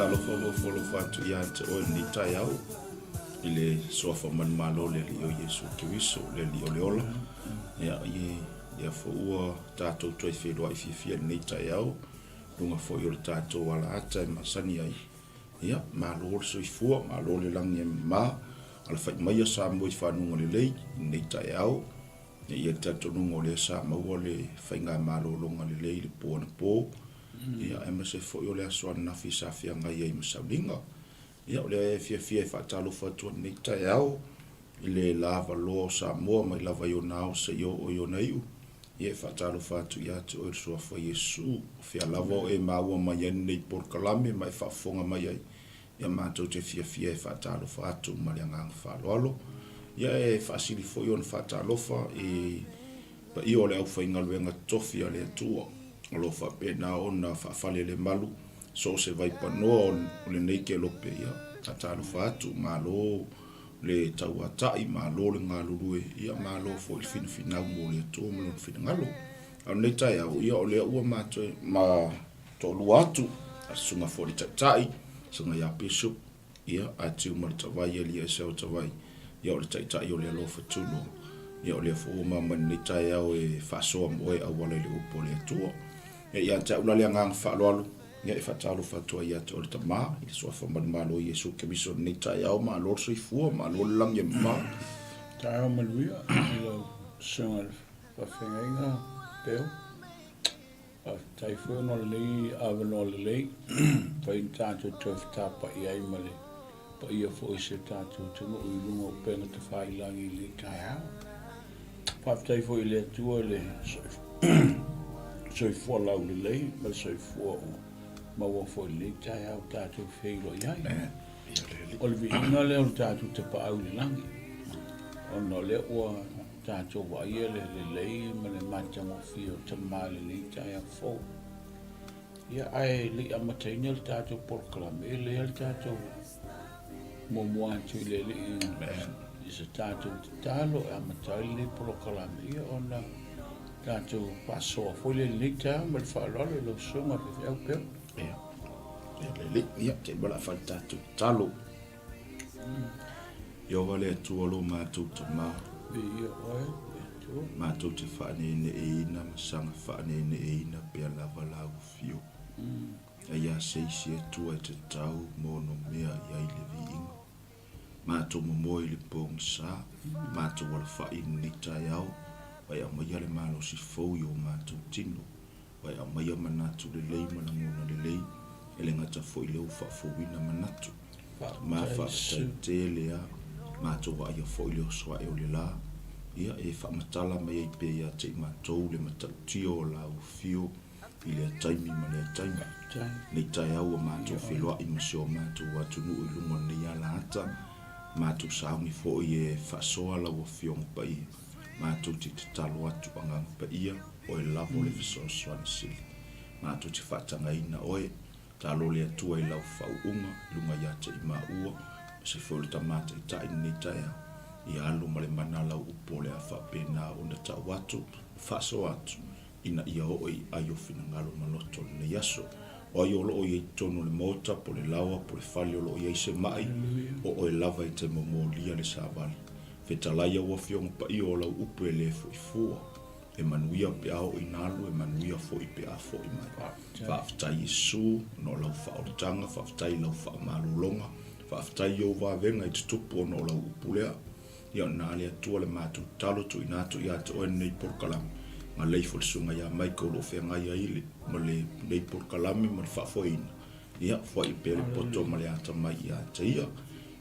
Faatalofa ma ofo alofa atu ia te oe i lenei taeao i le Suafa manumalo o le Alii o Iesu Keriso, le Alii o le ola. Ia, lea foi ua tatou toe feiloai fiafia i lenei taeao, luga foi o le tatou alaata e masani ai. Ia, malo le soifua, malo le lagi e mama, alafai maia Samoa i fanuga lelei i lenei taeao. E i ai le talitonuga o lea sa maua le faigamalologa lelei i le po anapo, ia, aemaise foi o le aso ananafi sa feagai ai ma sauliga. Ia, o lea e fiafia e faatalofa atu ai i lenei taeao i le lavaloa o Samoa mai lava i ona ao seia oo i ona iu. Ia, e faatalofa atu ia te oe le Suafa Iesu, o fea lava o e maua mai ai lenei polokalame ma e faafofoga mai ai. Ia matou te fiafia e faatalofa atu ma le agaga faaaloalo. Ia e faasili foi ona faatalofa i paia o le aufaigaluega totofi a le Atua o lo o faapena ona faafalelemalu so o se vaipanoa o lenei kelope. Ia faatalofa atu, malo le tauatai, malo le galulue, ia malo foi le finafinau mo le Atua ma Lona finagalo. A o lenei taeao, ia o lea ua matou ma toalua atu, a le susuga foi i le Taitai, susuga ia Bishop, ia, Atiu ma le Tavai, Alii Esau Tavai, ia o le Taitai o le Alofa Tulo, ia o lea foi ua ma mai lenei taeao e faasoa mo oe auala i le upu a le Atua. Ia ia te au la le agaga faaaloalo, ia e faatalofa atu ai ia te oe le Tama, i le Suafa ma le Malo o Iesu Keriso i lenei taeao, malo le soifua, malo le lagi e mama. Taeao manuia i lau Susuga i le Faafeagaiga Bell. Faafetai foi ona o lenei avanoa lelei mafai ona tatou toe fetapa'i ai ma le paia foi o si o tatou atunuu i luga o upega tafailagi i lenei taeao. Faafetai foi i le Atua i le soifua laulelei ma le soifua ua maua foi i lenei taeao tatou feiloai ai. O le viiga lea o le tatou tapaau i le lagi ona o lea ua tatou vaaia le lelei ma le matagofie o Tama i lenei taeao fou. Ia, ae le i amataina le tatou polokalame, e lelei lava le tatou muamua atu i le Alii i se tatou tatalo e amata ai lenei polokalame, ia ona tatou faasoa foi lea i lenei taeao ma le faaaloalo i lau Susuga i le Faifeau Peo. Ia, ia lelei, ia, te i wala whai tatou tatalo. Ieova le Atua lo matou Tama. Viia oe, le Atua. Matou te faaneeneeina ma saga faaneeneeina pea lava lau afio. Aia se isi Atua e tatau ma onomea i ai le viiga. Matou momoe i le pogisa, matou alafai i lenei taeao, ma e aumaia le malosi fou i o matou tino. Ua e aumaia manatu lelei ma lagona lelei, e le gata foi i lea ua faafouina manatu. Ma faafetai tele a matou vaaia foi le oso ae o le la, ia e faamatala mai ai pea ia te i matou le matautia o lau afio i lea taimi ma lea taimi. Nei taeao ua matou feiloai ma si o matou atunuu i luga o lenei alaata, matou sauni foi e faasoa lau Afioga Paia. Matou te tatalo atu Agaga Paia, Oe lava o le fesoasoani sili. Matou te faatagaina Oe, talo le Atua i Lau faauuga i luga ia te i maua, ma se foi o le Tama Taitai i lenei taeao, ia alu ma le mana Lau upu o le a faapena ona tau atu ma faasoa atu, ina ia oo i ai o finagalo ma loto o lenei aso. O ai o lo o i ai i totonu o le maota, po o le laoa, po o le fale o lo o i ai se ma'i, o Oe lava e te momolia le savali. Fetalai au Afioga Paia o lau upu e le foi fua. E manuia pe a oo ina alu, e manuia foi pe a foi mai. Faafetai Iesu ona o lau faaolataga, faafetai i lau faamalologa, faafetai i ou vavega i tutupu ona o lau upu lea. Ia na le Atua le matou tatalo tuuina atu ia te oe lenei polokalame. Galei foi le Susuga ia Michael o lo o feagai ai le, ma lenei polokalame ma le faafoeina. Ia, foai pea le poto ma le atamai ia te ia.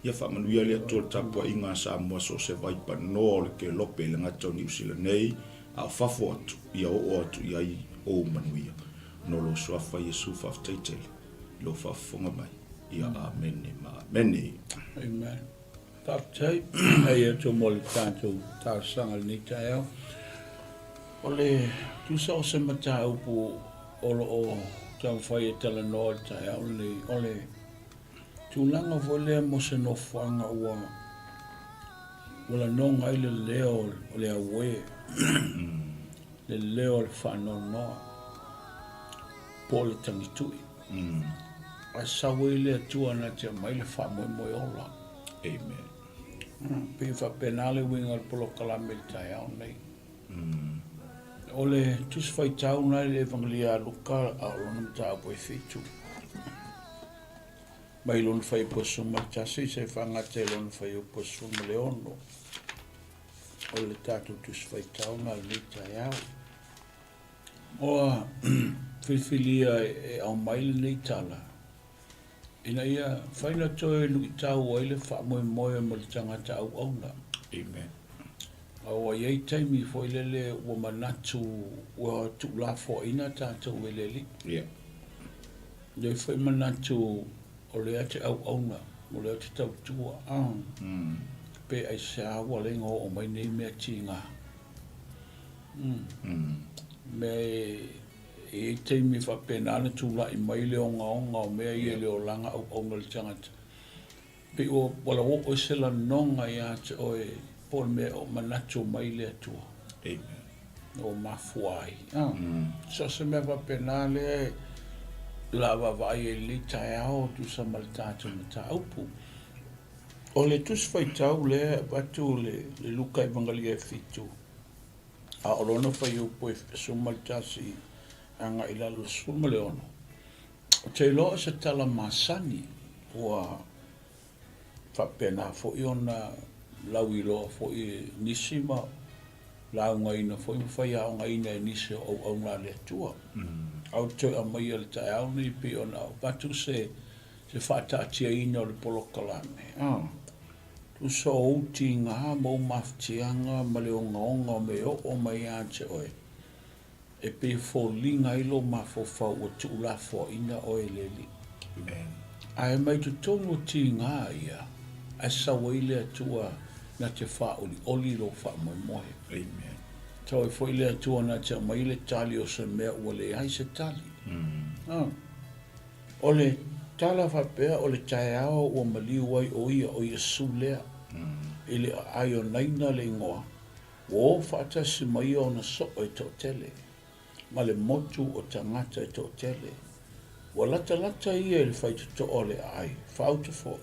Ia faamanuia le Atua i le tapuaiga a Samoa so o se vaipanoa o le kelope i le gata o Niu Sila nei, a o fafo atu, ia oo atu i ai ou manuia. No lou Suafa Iesu faafetai tele i lou faafofoga mai. Ia Amene ma Amene. Amen. Faafetai ai atu mo le tatou talosaga i lenei taeao. O le tusa o se mataupu o lo o taumafai e talanoa i le taeao lenei, o le tulaga foi lea mo se nofoaga ua ua lanoga ai le leo o le auē, le leo o le faanoanoa po o le tagitui. Ae sau ai le Atua na te aumai le faamoemoe ola. Amen. Pei e faapena le uiga o le polokalame i le taeao nei. O le Tusi Faitau na i le Evangelia a Luka a o lona mataupu e 7. Mai lona fuaiupu e 11 seia faagata i lona fuaiupu e 16. O le tatou Tusi Faitau na i lenei taeao. Ua filifilia e aumai lenei tala ina ia mafai ona toe luitau ai le faamoemoe mo le tagata auauna. Amen. A ua i ai taimi foi lele ua manatu ua tuulafoaiina tatou e le Alii. Yeah. I ai foi manatu o lea te auauna, o lea te tautua, ah, pe aisea ua ala ai ona oo mai nei mea tiga. Mea e i ai taimi e faapena ona tulai mai le ogaoga o mea ia i le olaga auauna o le tagata. Pei ua oo ai se lanoga ia te oe po o le mea o manatu mai le Atua. Amen. Ua mafua ai. So o se mea faapena lea o le a vaavaai ai i lenei taeao e tusa ma le tatou mataupu. O le Tusi Faitau lea e avatu le Luka Evangalia e 7, a o lona fuaiupu e 11 agai i lalo i le 16, ou te iloa o se tala masani ua faapena foi ona lauiloa foi e nisi ma laugaina foi ma faiaogaina e nisi o auauna a le Atua. A ou te toe aumaia i le taeao lenei pei ona avatu se se faataatiaina o le polokalame, a tusa o ou tiga ma ou mafatiaga ma le ogaoga o mea e oo mai ia te oe, e pei e foliga ai lou mafaufau ua tuulafoaiina oe e le Alii. Amen. Ae mai totonu o tiga ia, ae sau ai le Atua na te faaolioli lou faamoemoe. Amen. Sau ai foi le Atua na te aumai le tali o se mea ua leai se tali. A. O le tala faapea o le taeao ua maliu ai ʻo ia, ʻo Iesū lea, i le aai o Naina le igoa, ua o faatasi ma ia ona soo e toatele, ma le motu o tagata e toatele. Ua latalata ia i le faitotoa o le aai, faauta foi,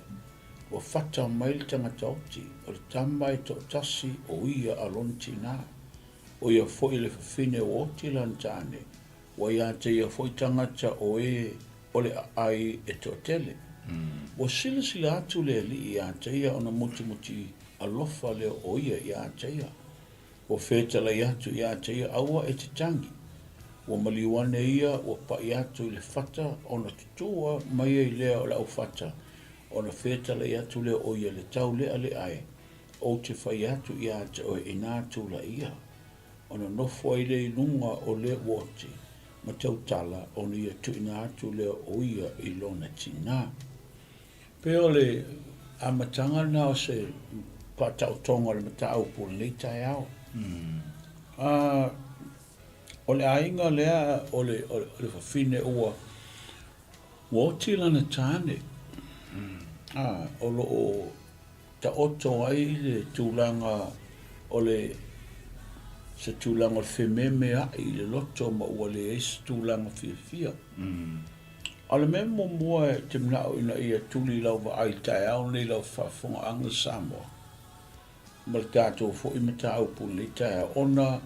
ua fata mai le tagata oti, o le tama e toatasi o ia a lona tinā, ʻo ia foi le fafine ua oti lana tāne, Ua ia te ia foi tagata o e o le aai e toatele. Ua silasila atu le alii ia te ia ona motumotu alofa lea o ia ia te ia. Ua fetalai atu ia te ia, Aua e te tangi. Ua maliu ane ia, ua pai atu i le fata, ona tutua mai ai lea o le aufata, ona fetalai atu lea o ia le taulealea e, Ou te fai atu ia te oe inā tulai ia. ona nofo ai lea i luga o le uoti ma tautala ona ia tuuina atu lea o ia i lona tinā. Pei o le amataga lena o se faataotoga o le mataupu o lenei taeao. A, o le aiga lea o le, o le fafine ua, ua oti lana tāne. A, o lo o taoto ai le tulaga o le se tulaga o le fememea'i i le loto ma ua leai se tulaga fiafia. A o le mea muamua e te mana'o ina ia tuli i lau vaai i le taeao lenei i lau faafofogaaga Samoa ma le tatou foi mataupu i lenei taeao ona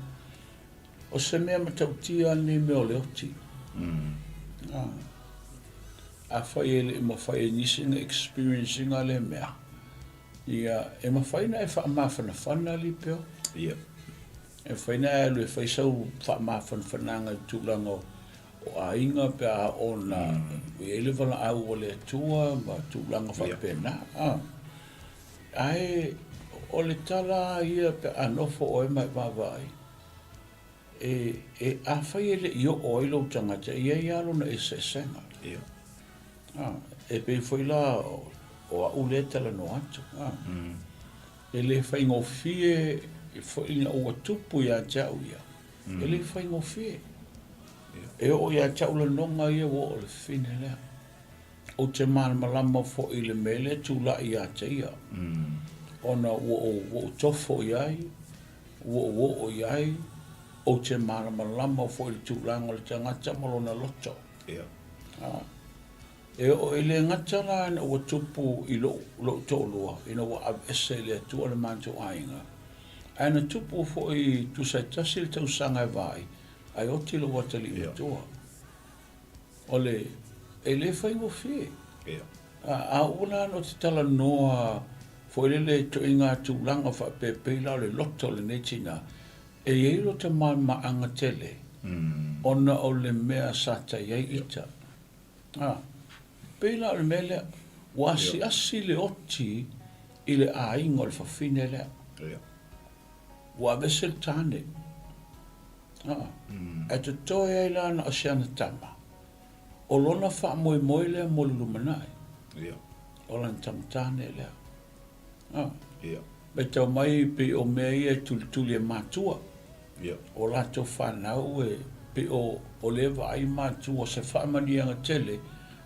o se mea matautia lenei mea o le oti. Afai e le i mafai e nisi ona experience ina lea mea, ia, e mafai ona e faamafanafana alii peo. Ia. E mafai ona e alu e fai sau faamafanafanaga i tulaga o, o aiga pe a ona i ai le valaau a le Atua ma tulaga faapena. Yeah. Ae o le tala ia pe a nofo oe ma e vaavaai, E, e, afai e le i oo ai lou tagata, e i ai lava lona eseesega. Ia. A, e pei foi la o, o au lea e talanoa atu. A, E le faigofie foi ina ua tupu ia te au ia, e le faigofie. E oo ia te au lanoga ia ua oo i le fafine lea. Ou te malamalama foi i le mea lea e tulai ia te ia, ona ua ou, ua ou tofo i ai, Ua ou oo i ai, ou te malamalama foi i le tulaga o le tagata ma lona loto. Ia. A. E oo e le gata la ina ua tupu i lou, lou toalua ina ua aveese e le Atua le matou aiga, ae na tupu foi tusa e tasi le tausaga e va ai, ae oti lou atalii matua. O le, e le faigofie. A, a oo la ina ou te talanoa foi lele i ituaiga tulaga faapea e pei la o le loto o lenei tina, e i ai lota malamalamaaga tele ona o le mea sa tai ai ita. A, pei la o le mea lea, ua asiasi le oti i le aiga o le fafine lea. Ua aveese le tane. A, ae totoe ai la na o si ana tama. O lona faamoemoe lea mo le lumanai. O lana tama tane lea. A, matau mai pei o mea ia e tulituli e matua. O latou fanau e pei o o lea vaai matua se faamanuiaga tele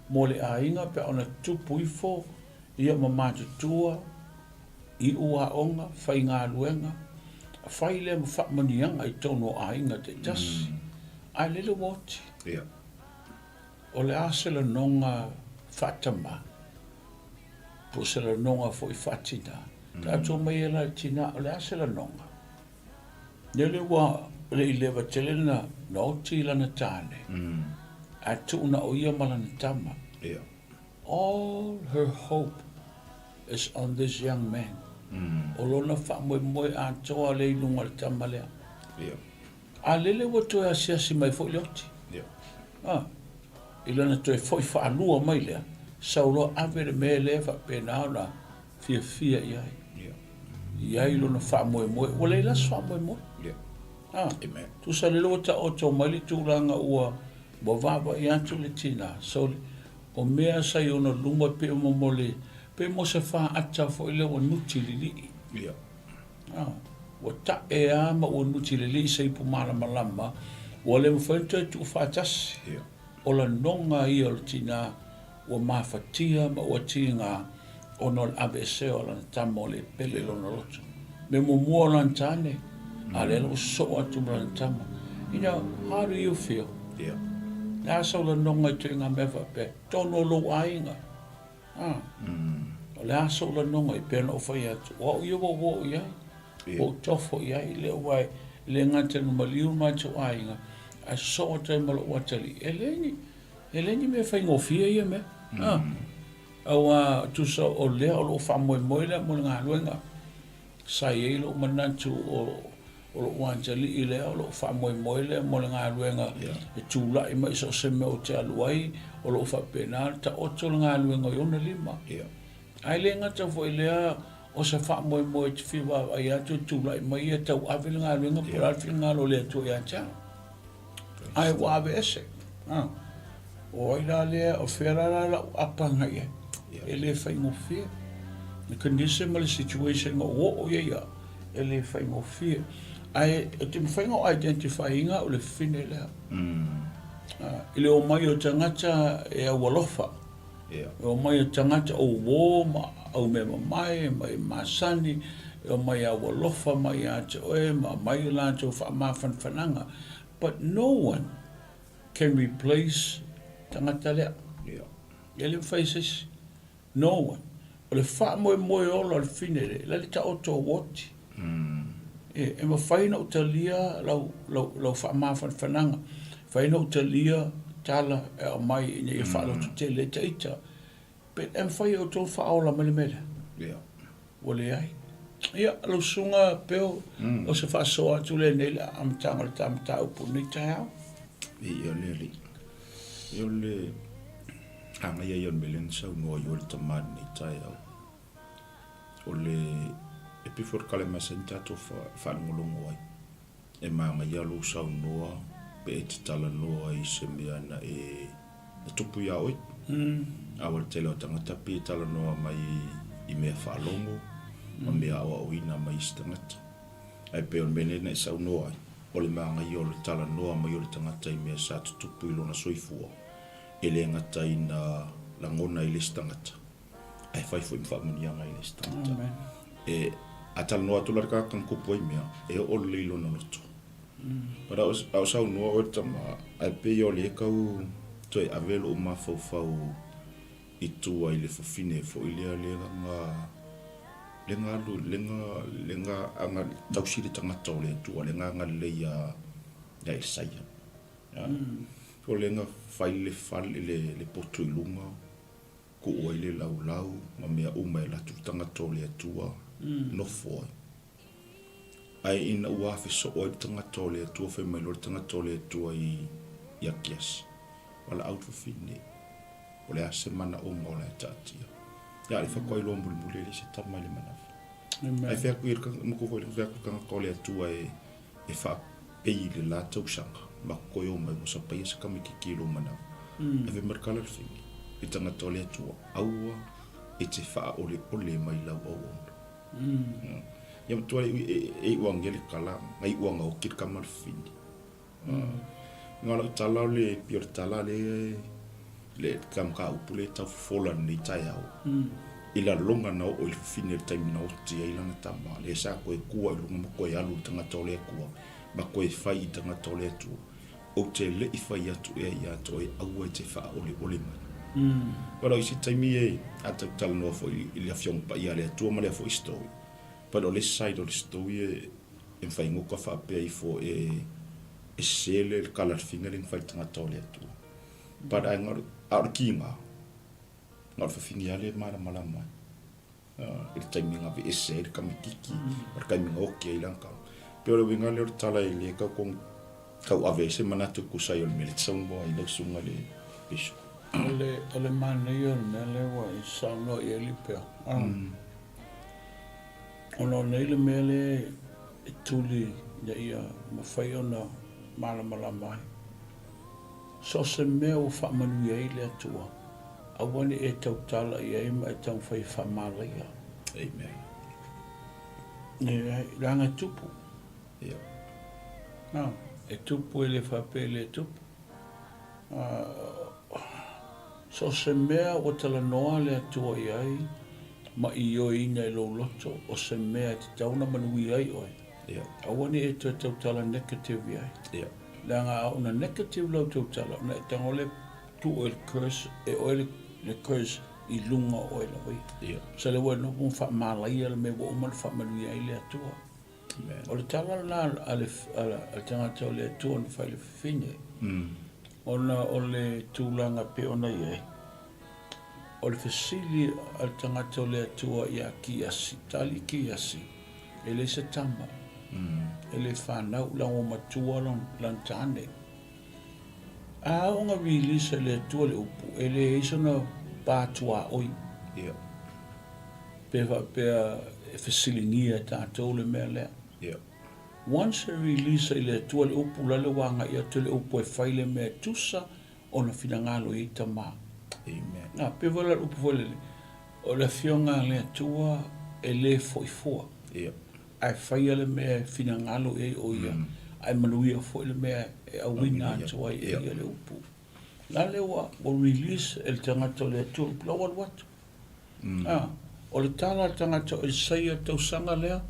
mo le aiga pe a ona tupu ifo ia ma matutua iu aoga, faigaluega, fai lea ma faamanuiaga i totonu o aiga taitasi. Ae lele ua oti. O le a se lanoga faatama po o se lanoga foi faatina? Tatou omai ai la i le tina, o le a se lanoga? Lele ua le i leva tele na oti i lana tane, ae tuu na o ia ma lana tama. All her hope is on this young man. O lona faamoemoe atoa lea i luga o le tama lea. A lele ua toe asiasi mai foi le oti. I lana toe foi faalua mai lea, sau loa ave le mea lea faapena ona fiafia i ai. I ai lona faamoemoe. Ua leai la se faamoemoe. Tusa lele ua taoto mai le tulaga ua ua vaavaai atu le tina. So, o mea sa i ona luma pei o mo le, pei mo se faata foi lea ua nuti lilii. Ua ta'e lava ma ua nuti lelei se ipu malamalama, ua le mafai ona toe tuufaatasi. O lanoga ia o le tinā ua mafatia ma ua tiga ona o le aveesea o lana tama o le pele i lona loto. Mea muamua o lana tane, a lea la ua sosoo atu ma lana tama. You know, how do you feel? Le a sau lanoga i ituaiga mea faapea, totonu o lou aiga. A, o le a sou lanoga i pei ona ou fai atu, o au ia ua ou oo i ai, ua ou tofo i ai, lea ua e le gata ina maliu le matou aiga, ae sosoo atu ai ma lou atalii. E le ni, e le ni mea faigofie ia mea. A, aua tusa o lea o loo faamoemoe lea mo le galuega. Sa i ai lou manatu o o lou atalii lea, o lou faamoemoe lea mo le galuega e tulai mai i so o se mea ou te alu ai, o lo o faapena ona taoto le galuega i ona lima. Ae le gata foi i lea, o se faamoemoe e te fia vaavaai atu e tulai mai ia e tauave le galuega po o le a le finagalo o le Atua ia te au. Ae ua aveese. O ai la lea, o fea la la lau apaga i ai? E le faigofie. Le condition ma le situation na ou oo i ai au, e le faigofie. Ae e te mafai ona ou identify ina o le fine lea. I le omai o tagata e aualofa, e omai o tagata o uō ma aumeamamae ma e masani, e omai e aualofa mai ia te oe ma aumai o latou faamafanafanaga. But no one can replace tagata lea. E le mafai e se isi. No one. O le faamoemoe ola o le fine lea, la le taoto o oti. E, e mafai ona ou talia lau, lau, lau faamafanafanaga, mafai ona ou talia tala e aumai ina ia faalototele ai taita. Pe e mafai e outou ona faaola mai le mea lea? Ua leai. Ia, lau susuga Bill, o se faasoa atu lenei i le amataga o le ta mataupu i lenei taeao. Ia le alii. Ia o le agaia ia o le mea lea na saunoa ai oe le tama i lenei taeao. O le, e pei foi o le tala e masani tatou faalogologo ai. E manaia lou saunoa pe e te talanoa i se mea na e na tupu iā oe. Aua le tele o tagata pei e talanoa mai i mea faalogo ma mea aoaoina mai isi tagata. Ae pei o le mea lea na e saunoa ai, o le manaia o le talanoa mai o le tagata i mea sa tutupu i lona soifua, e le gata ina lagona i le isi tagata, ae fai foi ma faamanuiaga i le isi tagata. E, a talanoa atu la le tagata na tupu ai mea, e oo lelei i lona loto. But a o saunoa oe le tama, ae pei o lea e tau toe ave lou mafaufau. I tua i le fafine foi lea le ga le ga alu le ga le ga aga tausi le tagata o le Atua le ga agalelei ia ia Isaia. O le ga fai le fale le le poto i luga kuu ai le laulau ma mea uma e alu atu le tagata o le Atua nofo ai. Ae ina ua afe soo ai le tagata o le Atua fai mai loa le tagata o le Atua i ia Kiasi, Valaau le fafine, o le a se manaoga o la e taatia. Ia a le fakoa iloa mulimuli e leai se tama i le manawa. Ae fai atu ia le matou foi fai atu le tagata o le Atua e e faapei i le la tausaga ma toe o mai ua sapaia se tamaititi i lou manawa. Ae fai mai le tala le fini, le tagata o le Atua, aua e te faaoleole mai lau auauna. Ia matua e iu ange le tala, na iu anga oki le tama le fini. Nga lau tala o le pei o le tala le le ka mataupu le tau fofola lenei taeao. I lalona na oo i le fafine i le taimi na oti ai lana tama, lea sa toe kua i luga ma toe alu i le tagata o le Atua, ma toe fai i le tagata o le Atua. Ou te le i fai atu ea ia te oe, aua e te faaoleole mai. But o isi taimi e, a tau talanoa foi i le Afioga Paia a le Atua ma lea foi story, but o le isi side o le story e, e mafai noka faapea ifo e, e sese le kala le figa lea na fai i le tagata o le Atua. But a a o le kiga, na o le fafine lava lea e malamalama ai. I le taimi na aveese ai le kamitiki, ma le taimi na oki ai lana tama. Pei o le uiga lea o le tala e le tau tonu tauave ai se manatu e tusa ai o le mea lea e te saunoa ai lau susuga i le Bishop. O le, o le manaia o le mea lea ua e saunoa i ai Lipea, ona o nei le mea lea e tuli ina ia mafai ona malamalama ai. So o se mea ua faamanuia ai le Atua, aua ne i e tautala i ai ma e taumafai e faamalaia. Amen. Leai, leaga e tupu. Ia. Na, e tupu e le faapea e le tupu. So o se mea ua talanoa le Atua i ai ma ioeina i lou loto, o se mea e tatau ona manuia ai oe. Ia. Aua ne i e toe tautala negative i ai. Ia. Leaga a oo ina negative lau tautala, ona e tago lea tuu oe le curse, e oe le curse i luga o oe lava ia. Ia. So lea ua e nofo ma faamalaia le mea ua uma ona faamanuia ai le Atua. Amen. O le tala lena a le, a le, a le tagata o le Atua na fai i le fafine. Ona o le tulaga e pei ona i ai, o le fesili a le tagata o le Atua ia Kiasi, tali Kiasi, e leai se tama, e le fanau, leaga ua matua lana tane. A oo ina release e le Atua le upu, e leai sona pa tuaoi. Ia. Pe faapea e fesiligia e tatou le mea lea. Ia. Once e release e le Atua le upu, la le ua agai atu le upu e fai le mea e tusa ona finagalo i ai tama. Amen. Na, pei foi la le upu foi lele, o le Afioga a le Atua e le foi fua. Ia. Ae faia le mea e finagalo i ai o ia, ae manuia foi le mea e auina atu ai e ia le upu. La le ua, ua release e le tagata o le Atua le upu, la ua alu atu. A, o le tala a le tagata o Isaia i le tausaga lea,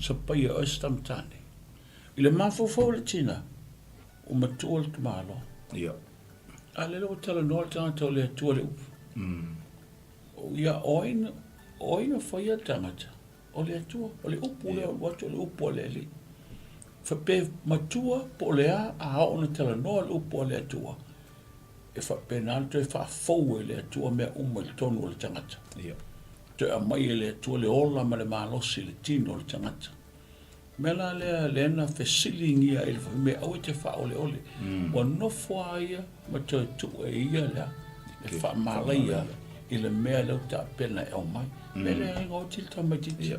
sapaia e oe se tama tane. I le mafaufau o le tina, Ua matua le tamaloa. Ia. A lele ua talanoa le tagata o le Atua le upu. Ia, o ai na, o ai na faia le tagata? O le Atua. O le upu lea o alu atu o le upu a le Alii. Faapea matua po o le a, a oo ina talanoa le upu a le Atua, e faapena ona toe faafou e le Atua mea uma i totonu o le tagata. Ia. Toe aumai e le Atua le ola ma le malosi i le tino o le tagata. Mea la lea lea na fesiligia ai le mea aua e te faaoleole. Ua nofo lava ia ma toe tuu e ia lea e faamalaia i le mea lea ua tapena e aumai. Mea lea e oti le tamaitiiti.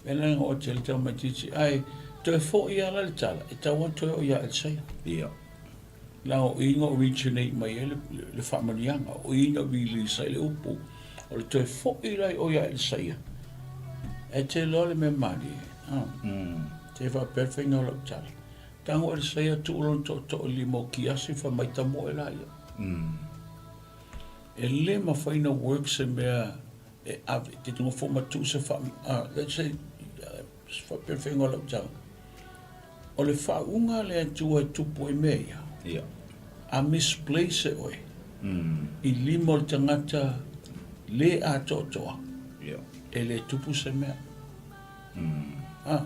Mea lea e oti le tamaitiiti. Ae toe foi lava la le tala, e tatau ona toe oo ia Elisaia. Ia. Leaga o i na originate mai ai le faamanuiaga, o i na release ai le upu, o le toe foi la i o ia Elisaia, e te iloa le mea malie, te faapea le faiga o lau tala. Tago Elisaia tuu lona tootoo i lima o Kiasi fai mai tamoe laia. E le mafai na work se mea e ave, te nofo ma tuu se faa, let's say, faapea le faiga o lau tala. O le faauuga a le Atua e tupu ai mea ia, Ia. a misplace e oe, I lima o le tagata lē atoatoa, e lē tupu se mea. A,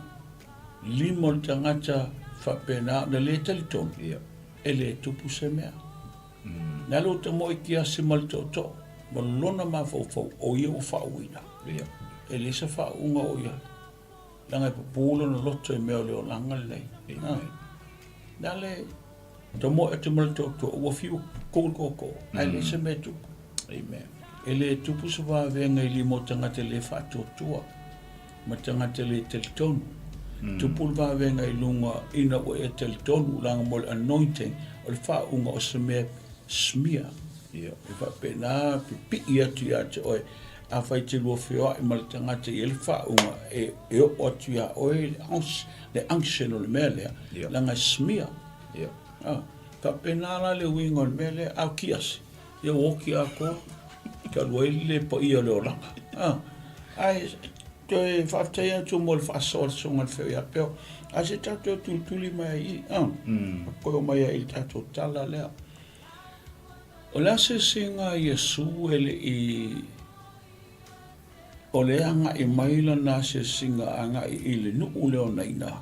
lima o le tagata faapena ona lē talitonu, e lē tupu se mea. Na alu ota moe kiasi ma le tootoo ma lona mafaufau o ia ua faauuina. E leai se faauuga o i ai. Leaga e pupū lona loto i mea o le olaga lenei. Na le tomoe atu ma le tootoo ua fiu kou le tootoo, ae leai se mea e tupu. Amen. E le tupu se vavega i lima o tagata le faatuatua ma tagata le talitonu. Tupu le vavega i luga ina ua e talitonu leaga mo le anointing o le faauuga o se mea smear. E faapena pipii atu ia te oe. Afai e te lua feoai ma le tagata e i ai le faauuga e oo atu ia oe le unction o le mea lea, leaga e smear. Faapena la le uiga o le mea lea, a o kiasi, ia ua oti atoa, talu ai le paia o le olaga. Ae toe faafetai atu mo le faasoa le Susuga i le Feo ia Peo. Ae se tatou tulituli mai ai i, toe o mai ai i le tatou tala lea. O le asiasiga a Iesu e le i o le agai mai lana asiasiga agai i le nuu lea o Naina.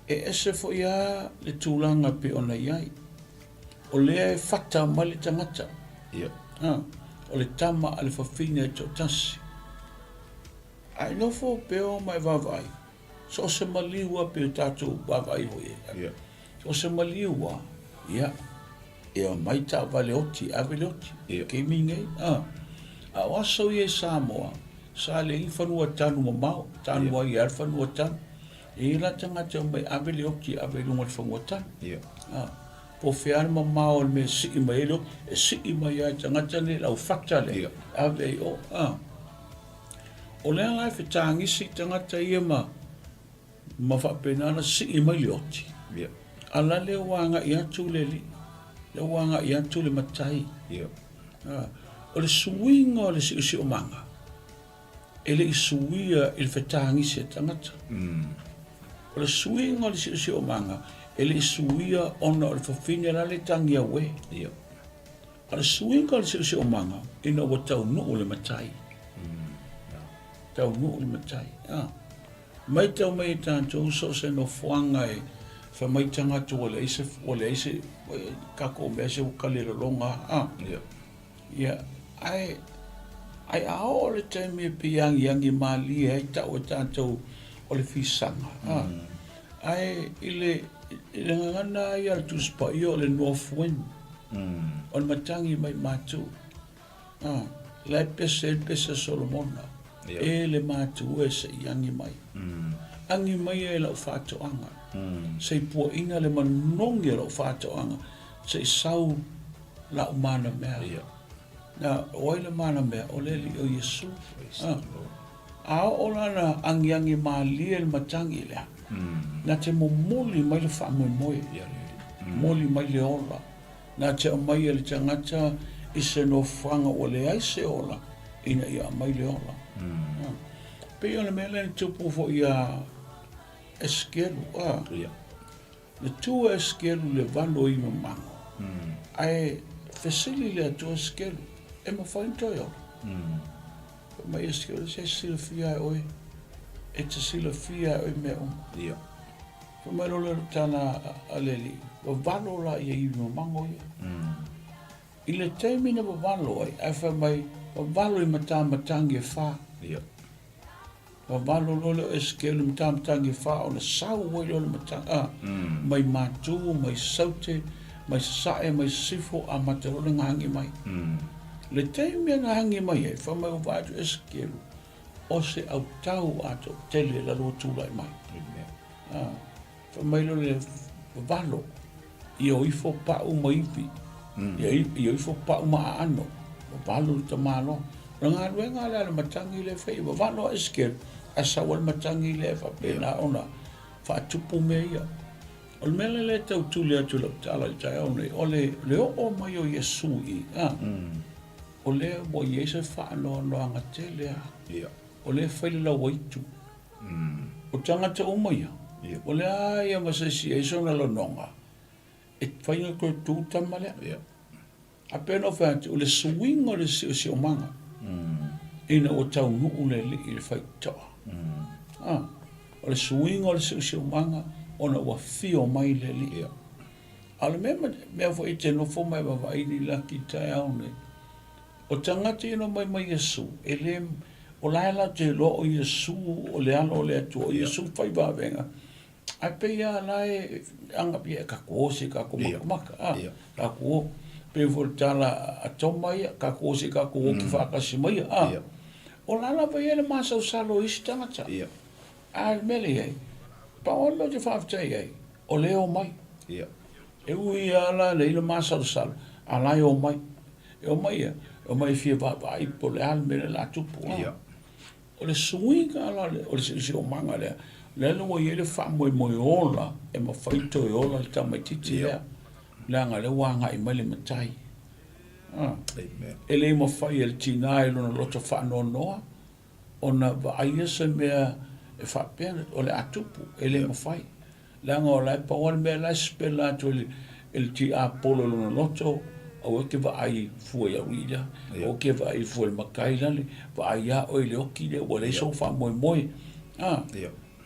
E ese foi lava le tulaga e pei ona i ai. O lea e fata mai le tagata. O le tama a le fafine e toatasi. Ae nofo pea ma e vaavaai, so o se maliu lava pei o tatou vaavaai foi i ai. So o se maliu lava, ia, e omai taavale oti, ave le oti. Taimi nei, a. A o aso ia i Samoa, sa leai ni fanua tanu mamao, tanu ai lava le fanua tanu. E i ai la tagata e omai ave le oti ave i luga o le fanua tanu. A, po o fea le mamao o le mea e sii mai ai le oti, e sii mai lava e tagata nei le aufata lea, ave ai i o. A. O lea la e fetagisi tagata ia ma ma faapena ona sii mai le oti. A la lea ua agai atu le alii, lea ua agai atu le matai. A, o le suiga o le siosiomaga, e le i suia i le fetagisi a tagata. O le suiga o le siosiomaga, e le i suia ona o le fafine la le tagi auē. O le suiga o le siosiomaga, ina ua taunuu le matai. Taunuu le matai. A. Maitau mai e tatou so o se nofoaga e fai mai tagata ua leai se, ua leai se, tatou mea se ua kali e lologa a. Ia, ae, ae a oo le taimi e pei e agiagi malie ai tau e tatou o le fisaga, a. Ae i le, i le gagana lava ia a le Tusi Paia o le North Wind, o le matagi mai matou, a, la e pese ai le pese a Solomona, E le matua e se i agi mai. Agi mai e lau faatoaga, se i puaina le manogi o lau faatoaga, se i sau lau manamea. Na, o ai le manamea? O le Alii o Iesu. A oo la na agiagi malie le matagi lea, na te momoli mai le faamoemoe, momoli mai le ola. Na te aumaia le tagata i se nofoaga ua leai se ola, ina ia aumai le ola. Pei o le mea lea na tupu foi iā Esekielu, a. Na tu a Esekielu i le valo i mamago, ae fesili le Atua Esekielu, E mafai ona toe ola? Fai mai Esekielu, Se silafia e oe, e te silafia e oe mea uma. Fai mai loa le tala a le Alii, Vavalo la ia ivi mamago ia. I le taimi na vavalo ai, ae fai mai, vavalo i matamatagi e fa. Vavalo loa lea o Esekiele i matamatagi e fa ona sau ai lea o le matagi, a, mai Matu, mai Saute, mai Sasae, mai Sisifo, amata loa le gagi mai. Le taimi e gagi mai ai, fai mai ua vaai atu Esekiele, o se autau atoa tele la lua tulai mai. A, fai mai loa le vavalo, ia o ifo pau ma ivi, ia o ifo pau ma aano, vavalo le tamaloa. O le galuega lea a le matagi lea e fai, vavalo a Esekiele, ae sau ai le matagi lea e faapena ona faatupu mea ia. O le mea lea e tau tuli atu i lau tala i le taeao nei, o le oo mai o Iesu i, a, o lea ua i ai se faanoanoaga tele lava. O lea e fai le lauaitu. O tagata uma ia, o le a ia ma se isi e i ai sona lanoga, E mafai ona toe tu le tama lea. Ae pei ona ou fai atu, o le suiga o le siosiomaga ina ua taunuu le alii i le faitotoa. O le suiga o le siosiomaga ona ua afio mai le alii. A o le mea, mea foi e te nofo ma e vaavaai i laki i le taeao nei, o tagata ia na omai mai Iesu, e le, o la e latou te iloa o Iesu o le Alo o le Atua, o Iesu fai vavega, Ae pei lava la e aga ia tatou o se i tatou makamaka, a, tatou o. Pei foi o le tala a Toma ia, tatou o se i tatou oti faatasi ma ia, a. O la lava ia le masalosalo o isi tagata. A o le mea lea e i ai, pau lava le mea ou te faafetai ai, o lea e omai. E ui lava la e leai le masalosalo, a o la e omai. E omai ia, e omai e fia vaavaai po o le a le mea lea o le a tupu, a. O le suiga la o le siosiomaga lea, lea la ua i ai le faamoemoe ola e mafai toe ola le tamaitiiti lea, leaga lea ua agai mai le matai. E le mafai e le tinā i lona loto faanoanoa ona vaaia se mea e faapea o le a tupu, e le mafai. Leaga o la e pau lava le mea la e sipela atu e le tiapolo i lona loto, aua e te vaai fua i au i lea, aua e te vaai fua i le matai lale, vaai lava oe i le oti lea ua leai sou faamoemoe. A,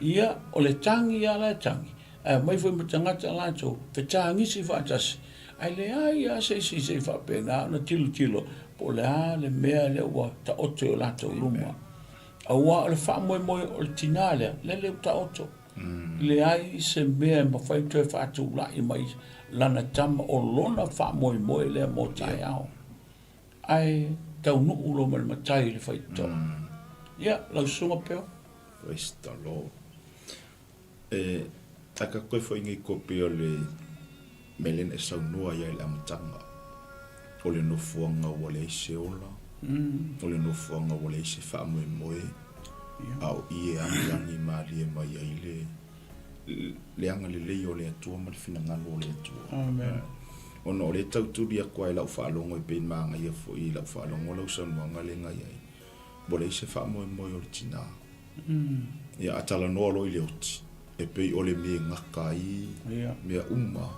ia, o le tagi lava la e tagi, ae omai foi ma tagata latou, fetagisi faatasi, ae leai lava se isi se i faapena ona tilotilo po o le a le mea lea ua taoto i o latou luma. Aua o le faamoemoe o le tinā lea, lele ua taoto. Leai se mea e mafai toe faatulai mai lana tama o lona faamoemoe lea mo taeao. Ae taunuu loa ma le matai i le faitotoa. Ia, lau susuga Peo. Praise the Lord. E, a ka koe foi nei kopi o le mea lea na e saunoa ai i le amataga, o le nofoaga ua leai se ola, o le nofoaga ua leai se faamoemoe, a o i e agiagi malie mai ai le, le agalelei o le Atua ma le finagalo o le Atua. Amen. Ona o lea e tau tuli atu lava i lau faalogo e pei e manaia foi i lau faalogo lau saunoaga lea na i ai, ua leai se faamoemoe o le tina. Ia, a talanoa loa i le oti, e pei o le mea e gata ai mea uma.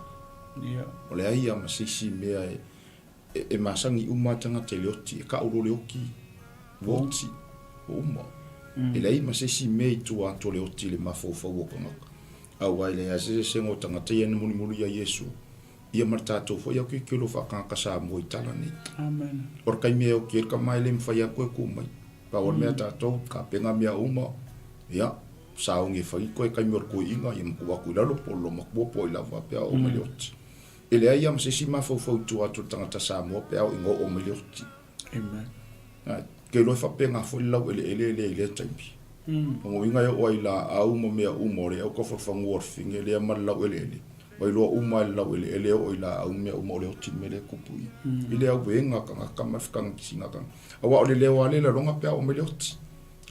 O leai lava ma se isi mea e, e masani uma lava tagata i le oti, e kau loa le oti, ua oti, ua uma. E leai ma se isi mea i tua atu o le oti i le mafaufau o tagata. Aua e leai lava se eseesega o tagata ia na mulimuli ia Iesu, ia ma le tatou foi au tilotilo faa-tagata Samoa i tala nei. Amen. O le taimi e oti ai le tama e le mafai lava toe tuu mai. Pau o le mea tatou, tapena mea uma, ia, sauni e fai toe taimi o le toeaina, ia ma tuu atu i lalo po o le loomatua po o ai lava pe a oo mai le oti. E leai lava ma se isi mafaufau i tua atu o le tagata Samoa pe a oo ina oo mai le oti. Amen. Ou te iloa e faapena foi le laueleele lea i lea taimi. O lona uiga e oo ai i laau ma mea uma o lea e taufafanua o le fine lea ma le laueleele, ua iloa uma lava e le laueleele e oo i laau ma mea uma o le oti le mea lea e tupu i i le auega a tagata ma le fetagitisiga a tagata. Aua o le leo lava lea e lalona pe a oo mai le oti.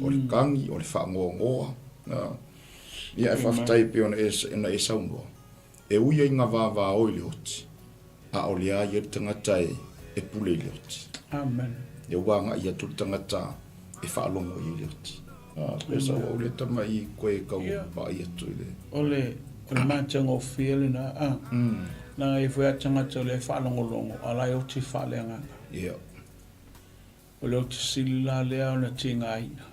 O le tagi, o le faanoanoa. Ia ae faafetai e pei ona e saunoa, E ui ai ina vavao i le oti, a o le a ia le tagata e pule i le oti. Amen. Ia ua agai atu le tagata e faalogo i ai le oti. Ah, pe sa ua ule tama i koe kau yeah. vaai atu i le... O le, o le matagofie lena, ah. Leaga e foi a tagata o le faalogologo, a la e oti faaleagaga. Yeah. O le oti sili la lea ona tigaina.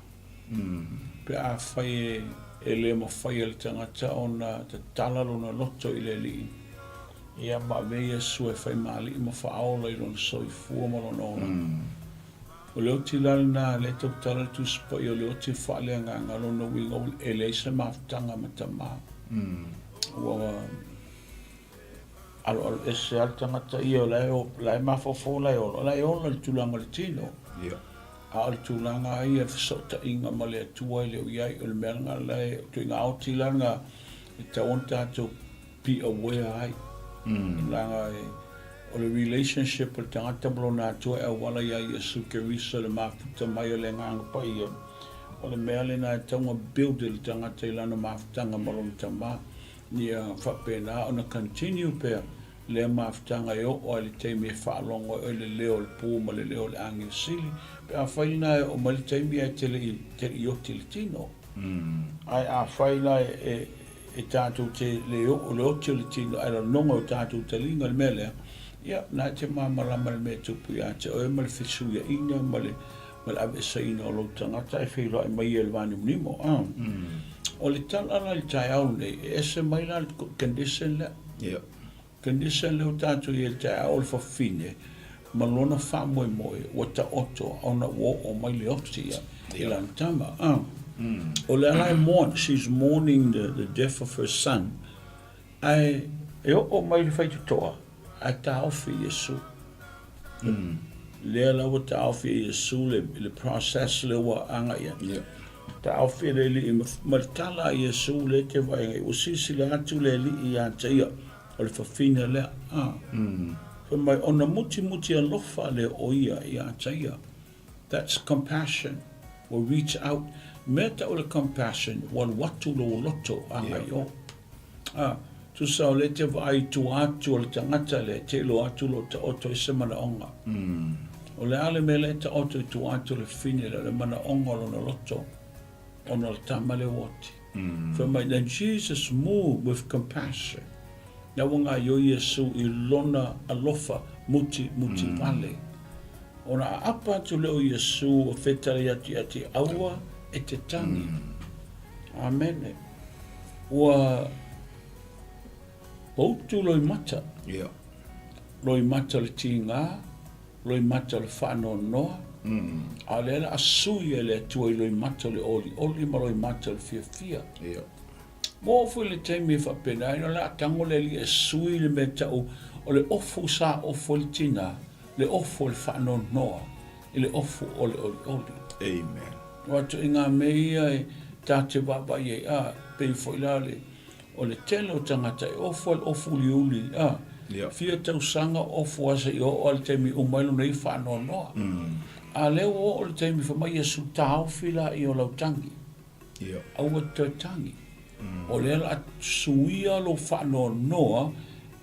Pe afai e le mafai e le tagata ona tatala lona loto i le Alii, ia ma avea Iesu e fai ma Alii ma faaola i lona soifua ma lona olaga. O le oti la lena lea e tautala le Tusi Paia, o le oti e faaleagaga, lona uiga e leai se mafutaga ma Tama. Ua Aloalo ese lava le tagata ia, o la e, la e mafaufau, la e ola, o la e ola i le tulaga o le tino. Yeah. A o le tulaga lava ia, le fesootaiga ma le Atua e le o i ai, o le mea lena la e, o ituaiga oti la lena e tatau ona tatou be aware ai. Leaga e, o le relationship o le tagata ma lona Atua e auala ia Iesu Keriso le mafuta mai o le Agaga Paia, o le mea lena e tatau ona build e le tagata i lana mafutaga ma lona Tama. Ia faapena ona continue pea lea mafutaga e oo lava i le taimi e faalogo ai oe i le leo o le pu ma le leo o le agelu sili, pe afai lena e oo mai le taimi ae te le i oti i le tino. Ae afai la e e tatou te le oo le oti o le tino ae lanoga o tatou taliga le mea lea, ia, na e te malamalama i le mea e tupu ia te oe ma le fesuiaiga ma le ma le aveeseina o lou tagata ae feiloai mai ia i le vanimonimo. A. O le tala la i le taeao lenei, e ese mai la le condition lea. Ia. Condition lea ua tatou i ai i le taeao o le fafine ma lona faamoemoe ua taoto ona ua oo mai le oti ia i lana tama. A. O lea la e mourn, she's mourning the, the death of her son. Ae e oo mai le faitotoa, ae taofi Iesu. Lea la ua taofi e Iesu le, le process lea ua agai ai. Yeah. Taofi e le Alii ma, ma le tala a Iesu lea e te vaai ai, ua silasila atu le Alii ia te ia, o le fafine lea. Ah. Fai mai, ona mutimuti alofa lea o ia ia te ia. That's compassion. Ua reach out. Mea tau le compassion, ua alu atu lou loto agai i o. A, tusa o lea e te vaai i tua atu o le tagata lea, e te iloa atu lou taoto i se manaoga. O le a le mea lea e taoto i tua atu o le fine lea, o le manaoga o lona loto, ona o le tama lea ua oti. Fai mai, then Jesus moved with compassion. Na ua gaoioi Iesu i lona alofa muti muti vale. Ona aapa atu lea o Iesu ua fetalai atu ia te aua e te tangi. Amene. Ua poutu loimata. Ia. Loimata o le tigā, loimata o le faanoanoa, a o lea la a sui e le Atua i loimata o le olioli ma loimata o le fiafia. Ia. Ua oo foi le taimi e faapena ai, o le a tago le Alii e sui le mea tau o le ofu sa ofu ai le tinā, le ofu o le faanoanoa i le ofu o le olioli. Amen. O atu i ngā mea ia e tā te vaavaai ai, a, pei foi la le, o le tele o tagata e ofu ai le ofu uliuli, a, yeah. fia tausaga ofu a seia oo a le taimi uma ai lona ia faanoanoa. A lea ua oo le taimi fai mai Iesu taofi la ia o lau tangi. Yeah. Aua te toe tangi. O lea la a suia lou faanoanoa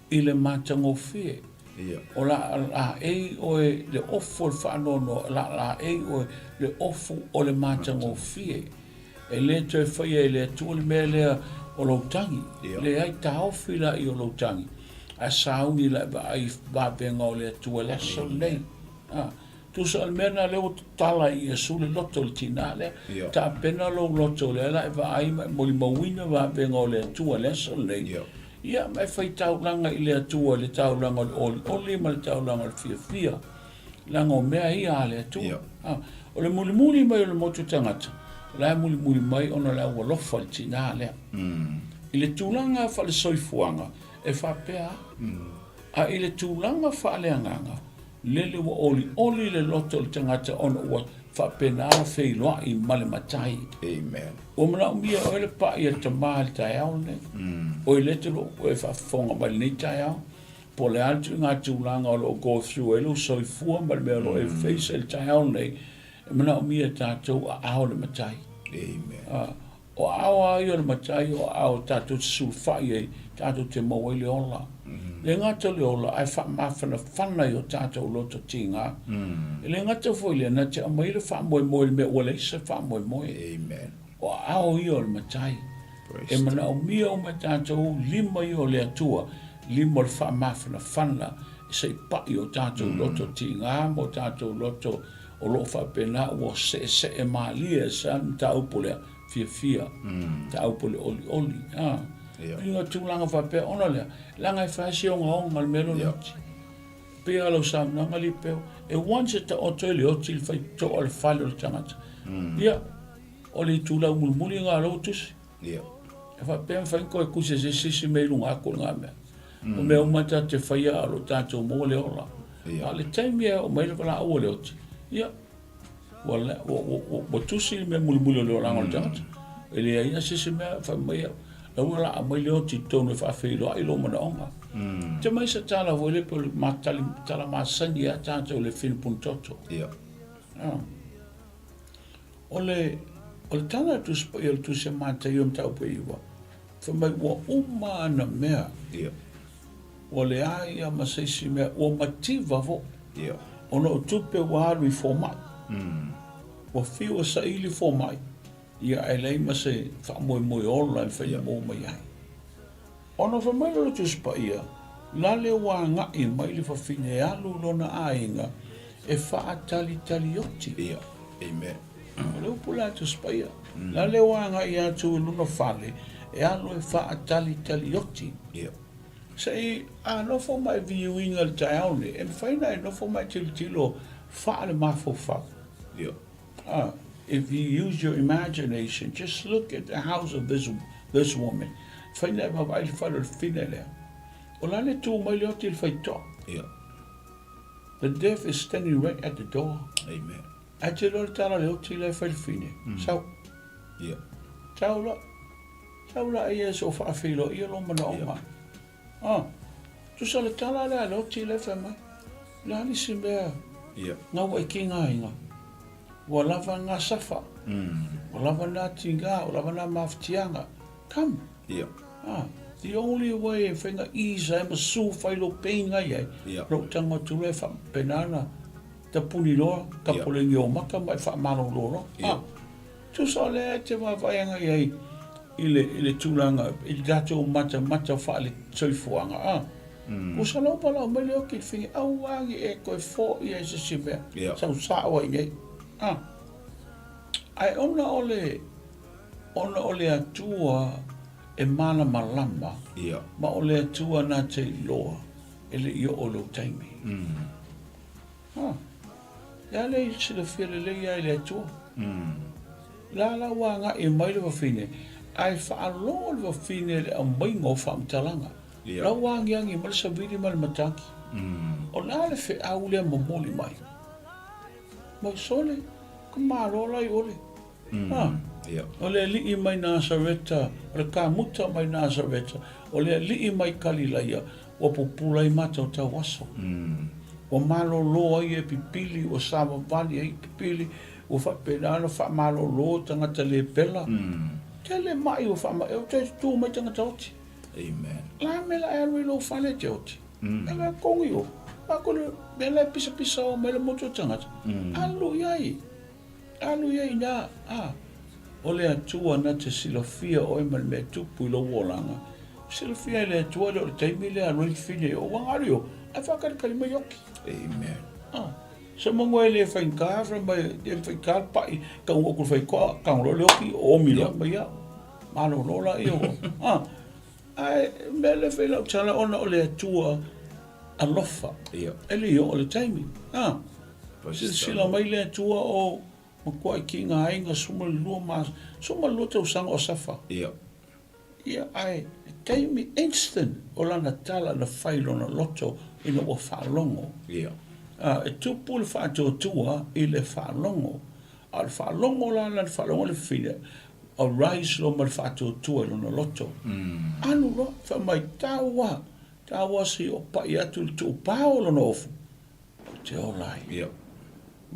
i le matagofie. Ia. O la a laei oe le ofu o le faanoanoa, o la a laei oe le ofu o le matagofie. E le toe faia e le Atua le mea lea o lou tagi. Ia. Leai, taofi laia o lou tagi, ae sauni la e vaai i vavega o le Atua i le aso lenei. A, tusa o le mea lena lea ua tatala i Iesu le loto o le tinā lea. Ia. Tapena lou loto lea la e vaai ma e molimauina vavega o le Atua i le aso lenei. Ia. Ia, ma e fai taulaga i le Atua i le taulaga o le olioli ma le taulaga o le fiafia, leaga o mea ia a le Atua. Ia. A, o le mulimuli mai o le motu tagata, o la e mulimuli mai ona o le aualofa i le tinā lea. I le tulaga faale-soifuaga, e faapea a. A i le tulaga faaleagaga, Lele ua olioli le loto o le tagata ona ua faapena ona feiloai ma le Matai. Amen. Ua manaomia e oe le pai a le Tama i le taeao lenei. Oe lea te loo e faafofoga mai lenei taeao, po o le a le tuiga tulaga o lo o go through ai lou soifua ma le mea o lo o e face ai le taeao lenei, e manaomia e tatou aao le Matai. Amen. O aao lava ia o le matai, o aao tatou te sulufai ai, tatou te maua ai le ola. Le gata o le ola, ae faamafanafana i o tatou loto tiga. E le gata foi i lea, na te aumai le faamoemoe i le mea ua leai se faamoemoe. Amen. O aao ia o le matai. Praise E manaomia uma e tatou lima ia o le Atua, lima o le faamafanafana se i pai o tatou loto tiga ma o tatou loto O lo o faapena ua seesee malie sa le mataupu lea, fiafia, mataupu le olioli, a. Ia. I ngā tulaga faapea ona lea, leaga e fai si ogaoga le mea lea o le oti. Pei lava lau saunoaga Lipeu, e once e taoto ai le oti i le faitotoa o le fale o le tagata, ia, o le itulau mulimuli lena o lea ua tusi. Ia. E faapea mafai ona toe tusi e se isi isi mea i luga atu o lena mea. O mea uma tatou te faia a o lo o tatou maua le ola. Ia. A o le taimi e oo mai le valaau a le oti, ia, ua, ua, ua, ua tusi le mea mulimuli o le olaga o le tagata. E leai lava se isi mea, fai mai au, la ua laa mai le oti i totonu e faafeiloai lou manaoga. Te mai se tala foi lea pei o le matali, tala masani a tatou i le filipunutoto. Ia. Ah. O le, o le tala a le Tusi Paia o le Tusi a Mataio mataupu e 9, fai mai ua uma ana mea. Ia. Ua leai lava ma se isi mea, ua mativa foi. Ia. Ona o tupe ua alu i fomai. Ua fiu e saili fomai, ia ae leai ma se faamoemoe ola e mafai ona maua mai ai. Ona fai mai lea o le Tusi Paia, Lale ua agai mai le fafine e alu i lona aiga e faatalitalioti. Ia. Amen. O le upu lea a le Tusi Paia. Lale ua agai atu i lona fale e alu e faatalitalioti. Ia. Se i a nofo ma e viuiga i le taeao nei, e mafai ona e nofo ma e tilotilo faale-mafaufau. Ia. Ah, if you use your imagination, just look at the house of this, this woman. Fai na e vaavaai le fale o le fine lea. O la le tu mai le oti le faitoa. Yeah. The death is standing right at the door. Amen. Ae te loa le tala le oti le fai le fine. Sau. Yeah. Sau la. Sau la ia so whaafeilo ia lo mana o ma. Ah. Tusa le tala lea le oti le fai mai. Le a nisi mea. Yeah. Ngā wai ki ngā inga. Ua lava ngā safa. Ua lava nā tingā, ua lava nā mawhitianga. Come. Yeah. Ah. The only way e whainga ease ai ma su whai lo pain ngai ai. Yeah. Lo tanga tulu e whapenana. Ta puni loa, ka Yeah. polengi o maka ma e whaamalo loa. Yeah. Ah. Tusa o lea e te vaavaai agai ai i le, i le tulaga, i le tatou matamata faale-soifuaga, a. Tusa lau valaau mai le oki i le figi, aua ne i e toe foia i se isi mea, Yeah. sau sao ai nei, a. Ae ona o le, ona o le Atua e malamalama, Yeah. ma o le Atua na te iloa e le i oo lou taimi. Ha. Ia le i silafia lelei ia i le Atua. La la ua agai mai le wafine, ae faalogo le wafine le aumaiga o faamatalaga. Ia. La ua agiagi mai le savili ma le matagi. O le a le feau lea momoli mai? Mai sole, ka malo la i ole. Ha. Ia. O le alii mai Nasareta, o le kamuta mai Nasareta, o le alii mai Kalilaia, Ua pupula ai matou tauaso. Ua malolo ai e pipili, ua savavali ai pipili, ua faapena ona faamalolo tagata le pela. Tele mai ua faamaea, ua toe tu mai tagata oti. Amen. La me la e alu i lou fale te oti. E la kongi o. A ko le mea la e pisapisa o mai le motu o tagata. Alu i ai. Alu i ai ina, a, o le Atua na te silafia oe ma le mea tupu i lou olaga. Silafia e le Atua le o le taimi lea alu ai le fine i ou aga alu i o, ae faakalikali mai oki. Amen. A, se mongo e le faigata, fai mai, e faigata le pai, tau oku le faikoa, tago loa le oki, oomi loa mai au. Malolo la ia ua. A, ae mea le fai lau tala ona o le Atua alofa. Ia. E le i oo le taimi. A, Silasila mai le Atua o matuai kiga ai ga 12 ma 12 tausaga o Safa. Ia. Ia, ae le taimi instant o lana tala na fai lona loto ina ua faalogo. Ia. A, e tupu le faatuatua i le faalogo. A o le faalogo la lana faalogo le fine, arise loa ma le faatuatua i lona loto. Alu loa, fai mai, tau a, tau a se i o pai atu i le tuupao o lona ofu. Ou te ola ai. Ia.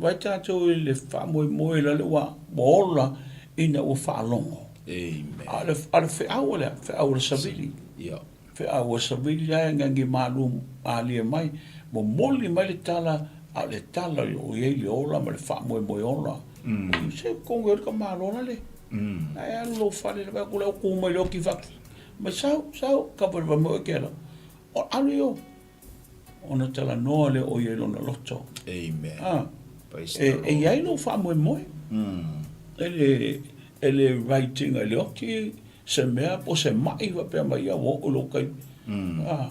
Vaai tatou i le faamoemoe la le ua ola ina ua faalogo. Amen. A o le, a le feau o le a? Feau o le savili. Ia. Feau o le savili la e agiagi malu malie mai, momoli mai le tala, a o le tala o i ai le ola ma le faamoemoe ola. Mm. Se kongo e ka malo la le. Mm. Ai alu lou fale le vai ku le o ku mai le o ki faki. Mai sau, sau, ka pa mo e ke la. O alu i o. Ona talanoa lea o ia i lona loto. Amen. Ah, Praise e, the Lord. e i ai lou faamoemoe. E le, e le writing e le oti se mea po se mai faapea mai ia ua oo i lou taimi. Ah,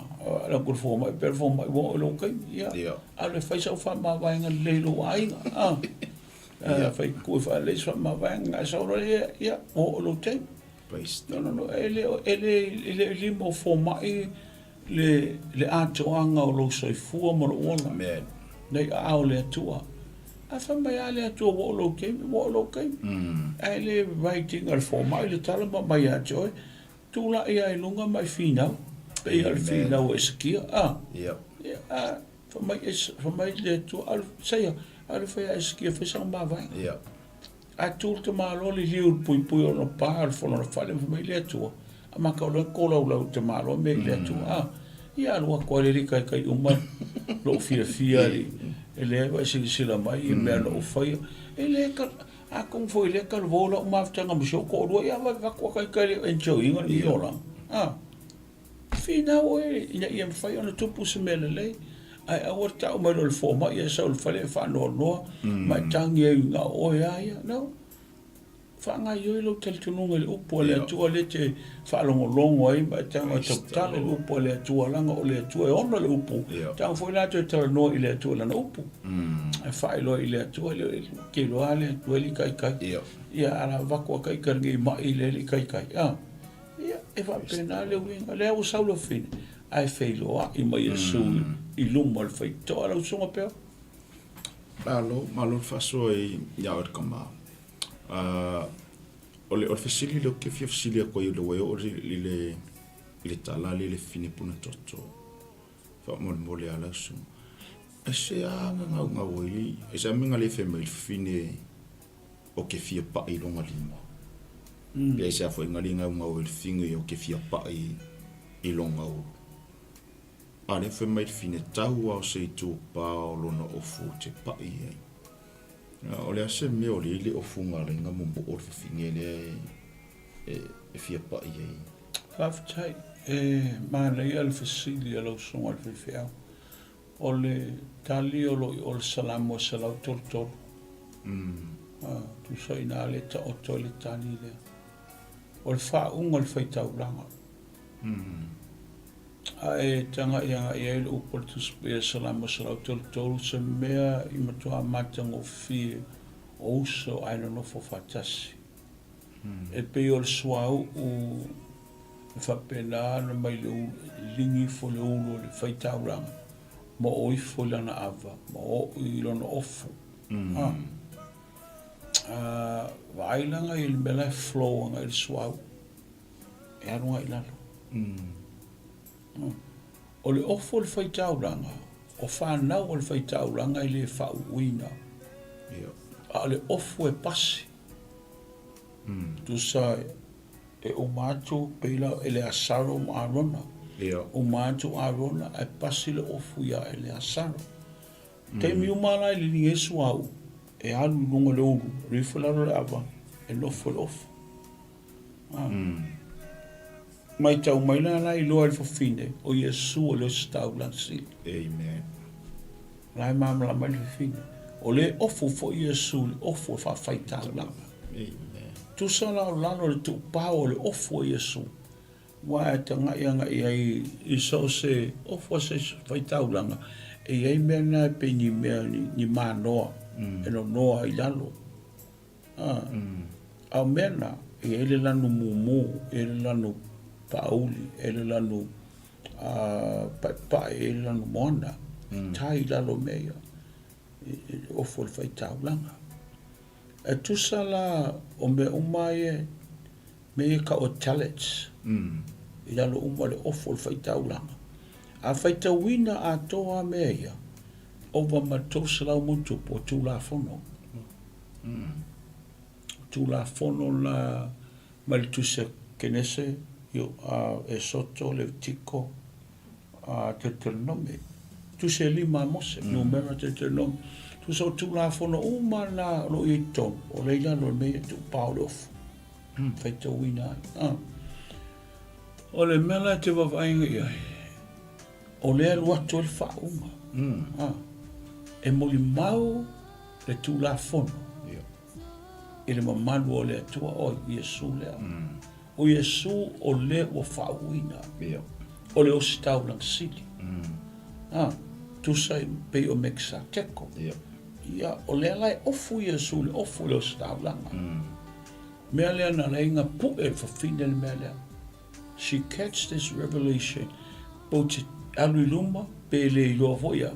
la ku le fomai pea le fomai ua oo i lou taimi. Ia, Ia. alu e fai sau faamavaega lelei i lou aiga. Ah, ah, fai ku e faalelei se faamavaega, ae sau loa ia, ia, ua oo i lou taimi. Praise the No, no, no, e le, e le, e le i lima o fomai le, le atoaga o lou soifua ma lou ola. Amen. Nei aao le Atua. A fai mai a le Atua ua oo lou taimi, ua oo lou taimi. Ae le writing a le fomai le tala ma mai ia te oe, tulai lava i luga ma e finau, pei lava o le finau a Esekia, a. Yep. Ia, a, fai mai, fai mai le Atua, alu, saia, alu fai a Esekia, fai sau mavaega. Yep. A tu le tamaloa liliu i le puipui o lona pa, o le fono o le fale, ma fai mai le Atua, a makau loa kolaulau i le tamaloa mea i le Atua. A, ia alu atu ai le alii kaikai uma lou fiafia alii, e leai wa e silasila mai i mea na ou faia. E le ka, atonu foi le talavou lau mafutaga ma si ou toalua, ia vave atu a kaikai le enjoy ina lenei olaga. A. Finau oe ina ia mafai ona tupu se mea lelei, ae aua le tau mai loa i le fomai ae sau i le fale e faanoanoa ma e tagi ai na o oe lava ia. No. Faagaoioi lou talitonuga i le upu a le Atua lea e te faalogologo ai ma e tago e tautala i le upu a le Atua, leaga o le Atua e ona le upu. Tago foi la toe talanoa i le Atua i lana upu. Ae faailoa i le Atua, e te iloa lava le Atua e le i taitai. Ia, a avatu lava ita lenei mai i le le i taitai, a. Ia, e faapena le uiga. Lea ua sau le fine, ae feiloai ma Iesu i luma o le faitotoa lau susuga Peo. Malo, malo le faasoa ia oe le tama. O le fesili lea ou te fia fesili atu ai ua e oo i le tala lea i le fine puna toto, faamolemole lava lau susuga. Aisea na gaugau ai, aisea mea na le fai mai ai le fine ou te fia pai i lona lima? Pe aisea foi na le gaugau ai le fine ou te fia pai i lona ulu? A lea fai mai le fine tau lava o se itupa o lona ofu ou te pai i ai. O le a se mea o lea i le ofu na ala ai na momoo le fafine lea e fia pai ai? Faafetai. E manaia le fesili a lau susuga i le faifeau. O le tali o lo o i o le Salamo e 133. Tusa i ina lea e taoto ai le tali lea. O le faauuga o le faitaulaga. Ae tagai agai ai le upu a le Tusi Paia Salamo 133, se mea i matua matagofie o uso ae nonofo faatasi. E pei o le suauu e faapena ona mai le ulu, ligi ifo le ulu o le faitaulaga ma oo ifo i lana ava ma oo i lona ofu. Vaai la i le mea la e flow agai i le suauu. E alu agai i lalo. O le ofu o le faitaulaga, o fanau a le faitaulaga e le faauuina. A o le ofu e pasi. Tusa e uma atu pei la o Eleasaro ma Arona. Uma atu Arona ae pasi le ofu ia Eleasaro. Taimi uma la e liliga ai suauu, e alu i luga o le ulu, alu ifo i lalo o le ava, e nofo le ofu. Matau mai la la iloa e le fafine o Iesu o le ositaulaga sili. Amen. La e malamalama ai le fafine. O le ofu foi Iesu le ofu e faafaitaulaga. Amen. Tusa la o lalo le tuupao o le ofu o Iesu. Ua e tagai agai ai i so o se ofu a se faitaulaga, e i ai mea na e pei ni mea ni manoa e nonoa i lalo. A o mea na, e i ai le lanu mumu, e i ai le lanu paauli, e i ai le lanu paepae, e i ai le lanu moana, e tai i lalo o mea ia, i le ofu o le faitaulaga. E tusa la o mea uma ia, mea ia e tau o talents, i lalo uma o le ofu o le faitaulaga. A faitauina atoa mea ia, ova ma le 300 ma ona tupu o Tulafono. Tulafono na mai le Tusi a Kenese, Esoto, Levitiko, Teuteronome. Tusi e lima a Mose, Numera, Teuteronome. Tusa o Tulafono uma na o lo o i ai i totonu, o lea i lalo o le mea ia tuupao o le ofu. Faitauina ai. O le mea la e te vaavaai i ai, o lea e alu atu ai le faauuga. E molimau le Tulafono i le mamalu o le Atua, o Iesu lea. O Iesu o le ua faauuina. O le ositaulaga sili. Tusa i pei o Mekisateko. Ia, o lea la e ofu Iesu i le ofu o le ositaulaga. Mea lea na ala ai na pue e le fafine le mea lea. She catch this revelation pou te alu i luma pe le iloa foi au,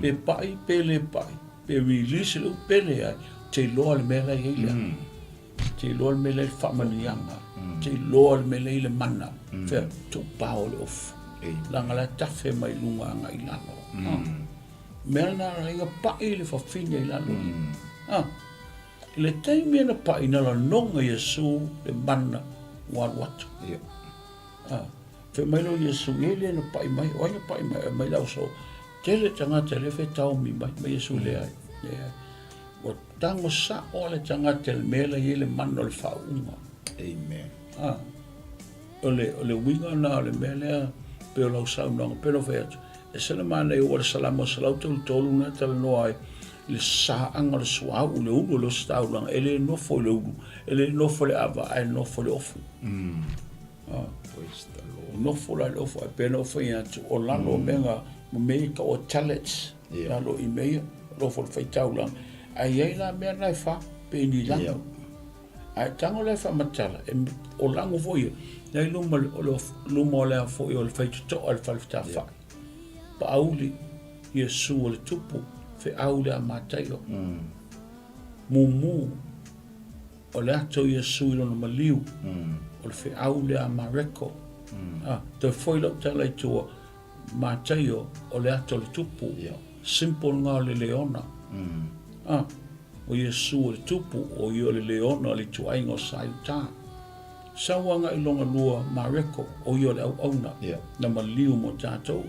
pe pai pe le pai, pe release le upu pe leai, te iloa le mea la i ai lea. Te iloa le mea la i le faamanuiaga, te iloa le mea la i le mana, fea, tuupao le ofu. Leaga la e tafe mai luga agai i lalo. Mea na ala ai na pai le fafine i lalo i. I le taimi na pai na lanoga Iesu le mana ua alu atu. Ia. Ah, fai mai lo Iesu, e le na pai mai, o ai na pai mai, mai lau so. Tele tagata le fe taomi mai, mai Iesu le ai. Le ai. Ua tango sao le tagata le mea la i le mana o le faauuga. Amen. Ah, o le uiga na o le mea lea, Pei o lau saunoaga, pei ona ou fai atu, e ese le manaia ua o le Salamo 133 na talanoa ai i le sasaaga o le suauu i le ulu o le ositaulaga, e le nofo i le ulu, e le nofo i le ava, ae nofo i le ofu. Ah. Praise the Lord. Nofo la i le ofu, ae pei ona ou fai atu, o lalo o mea nga, ma mea ia tau o talents, lalo i mea ia, nofo i le faitaulaga. Ae i ai la mea na e fa, pei ni lago. Ae tago la e faamatala, e, o lago foi ia, na i luma, o le, luma o le a foi o le faitotoa i le fale fetafai. Paauli, Iesu o le tupu, feau le a Mataio. Mumu, o le ato o Iesu i lona maliu, o le feau lea a Mareko. A, toe foi lau tala i tua, Mataio, o le ato o le tupu, simple nga o le leona. A, o Iesu o le tupu, o ia o le leona o le ituaiga o Saiuta. Sau agai lona lua Mareko, o ia o le auauna, na maliu mo tatou.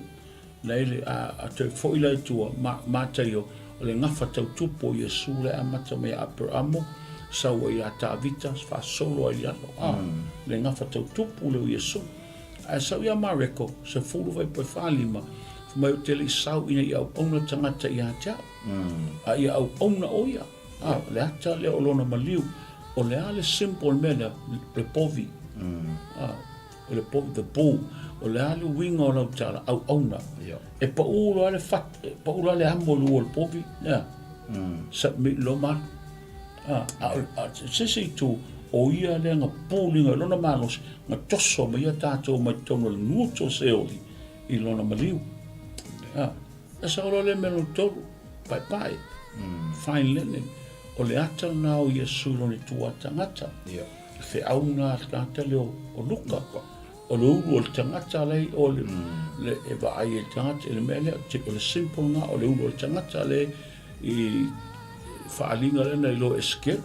Na i le, a, a toe foi la i tua, ma, Mataio, o le gafa tau tupu o Iesu la e amata mai ia Aperamo, sau ai ia Tavita, faasolo ai i lalo, a, le gafa tau tupu lea o Iesu. Ae sau ia Mareko, 10.45, fai mai ou te le i sau ina ia auauna tagata ia te au, a ia auauna o ia. A, o le ata lea o lona maliu, o le a le symbol o le mea lea, le povi. A, o le povi, the bull. O le a le uiga o lau tala, auauna. E pau loa le fat, e pau loa le amo i le ua o le povi, ea, submit loa ma alu. A, a, a, se isi itu, o ia lea na puliga i lona malosi, na toso mai ia tatou mai totonu o le gutu o Seoli i lona maliu. A, e sao loa lea mea lona tolu, paepae, fine linen, o le ata lena o Iesu i lona itu a tagata. Le feau lena a le tagata lea o Luka. O le ulu o le tagata lea o le, le e vaai ai le tagata i le mea lea, o le simple lena o le ulu o le tagata lea i faaaliga lea na iloa e Esekielu.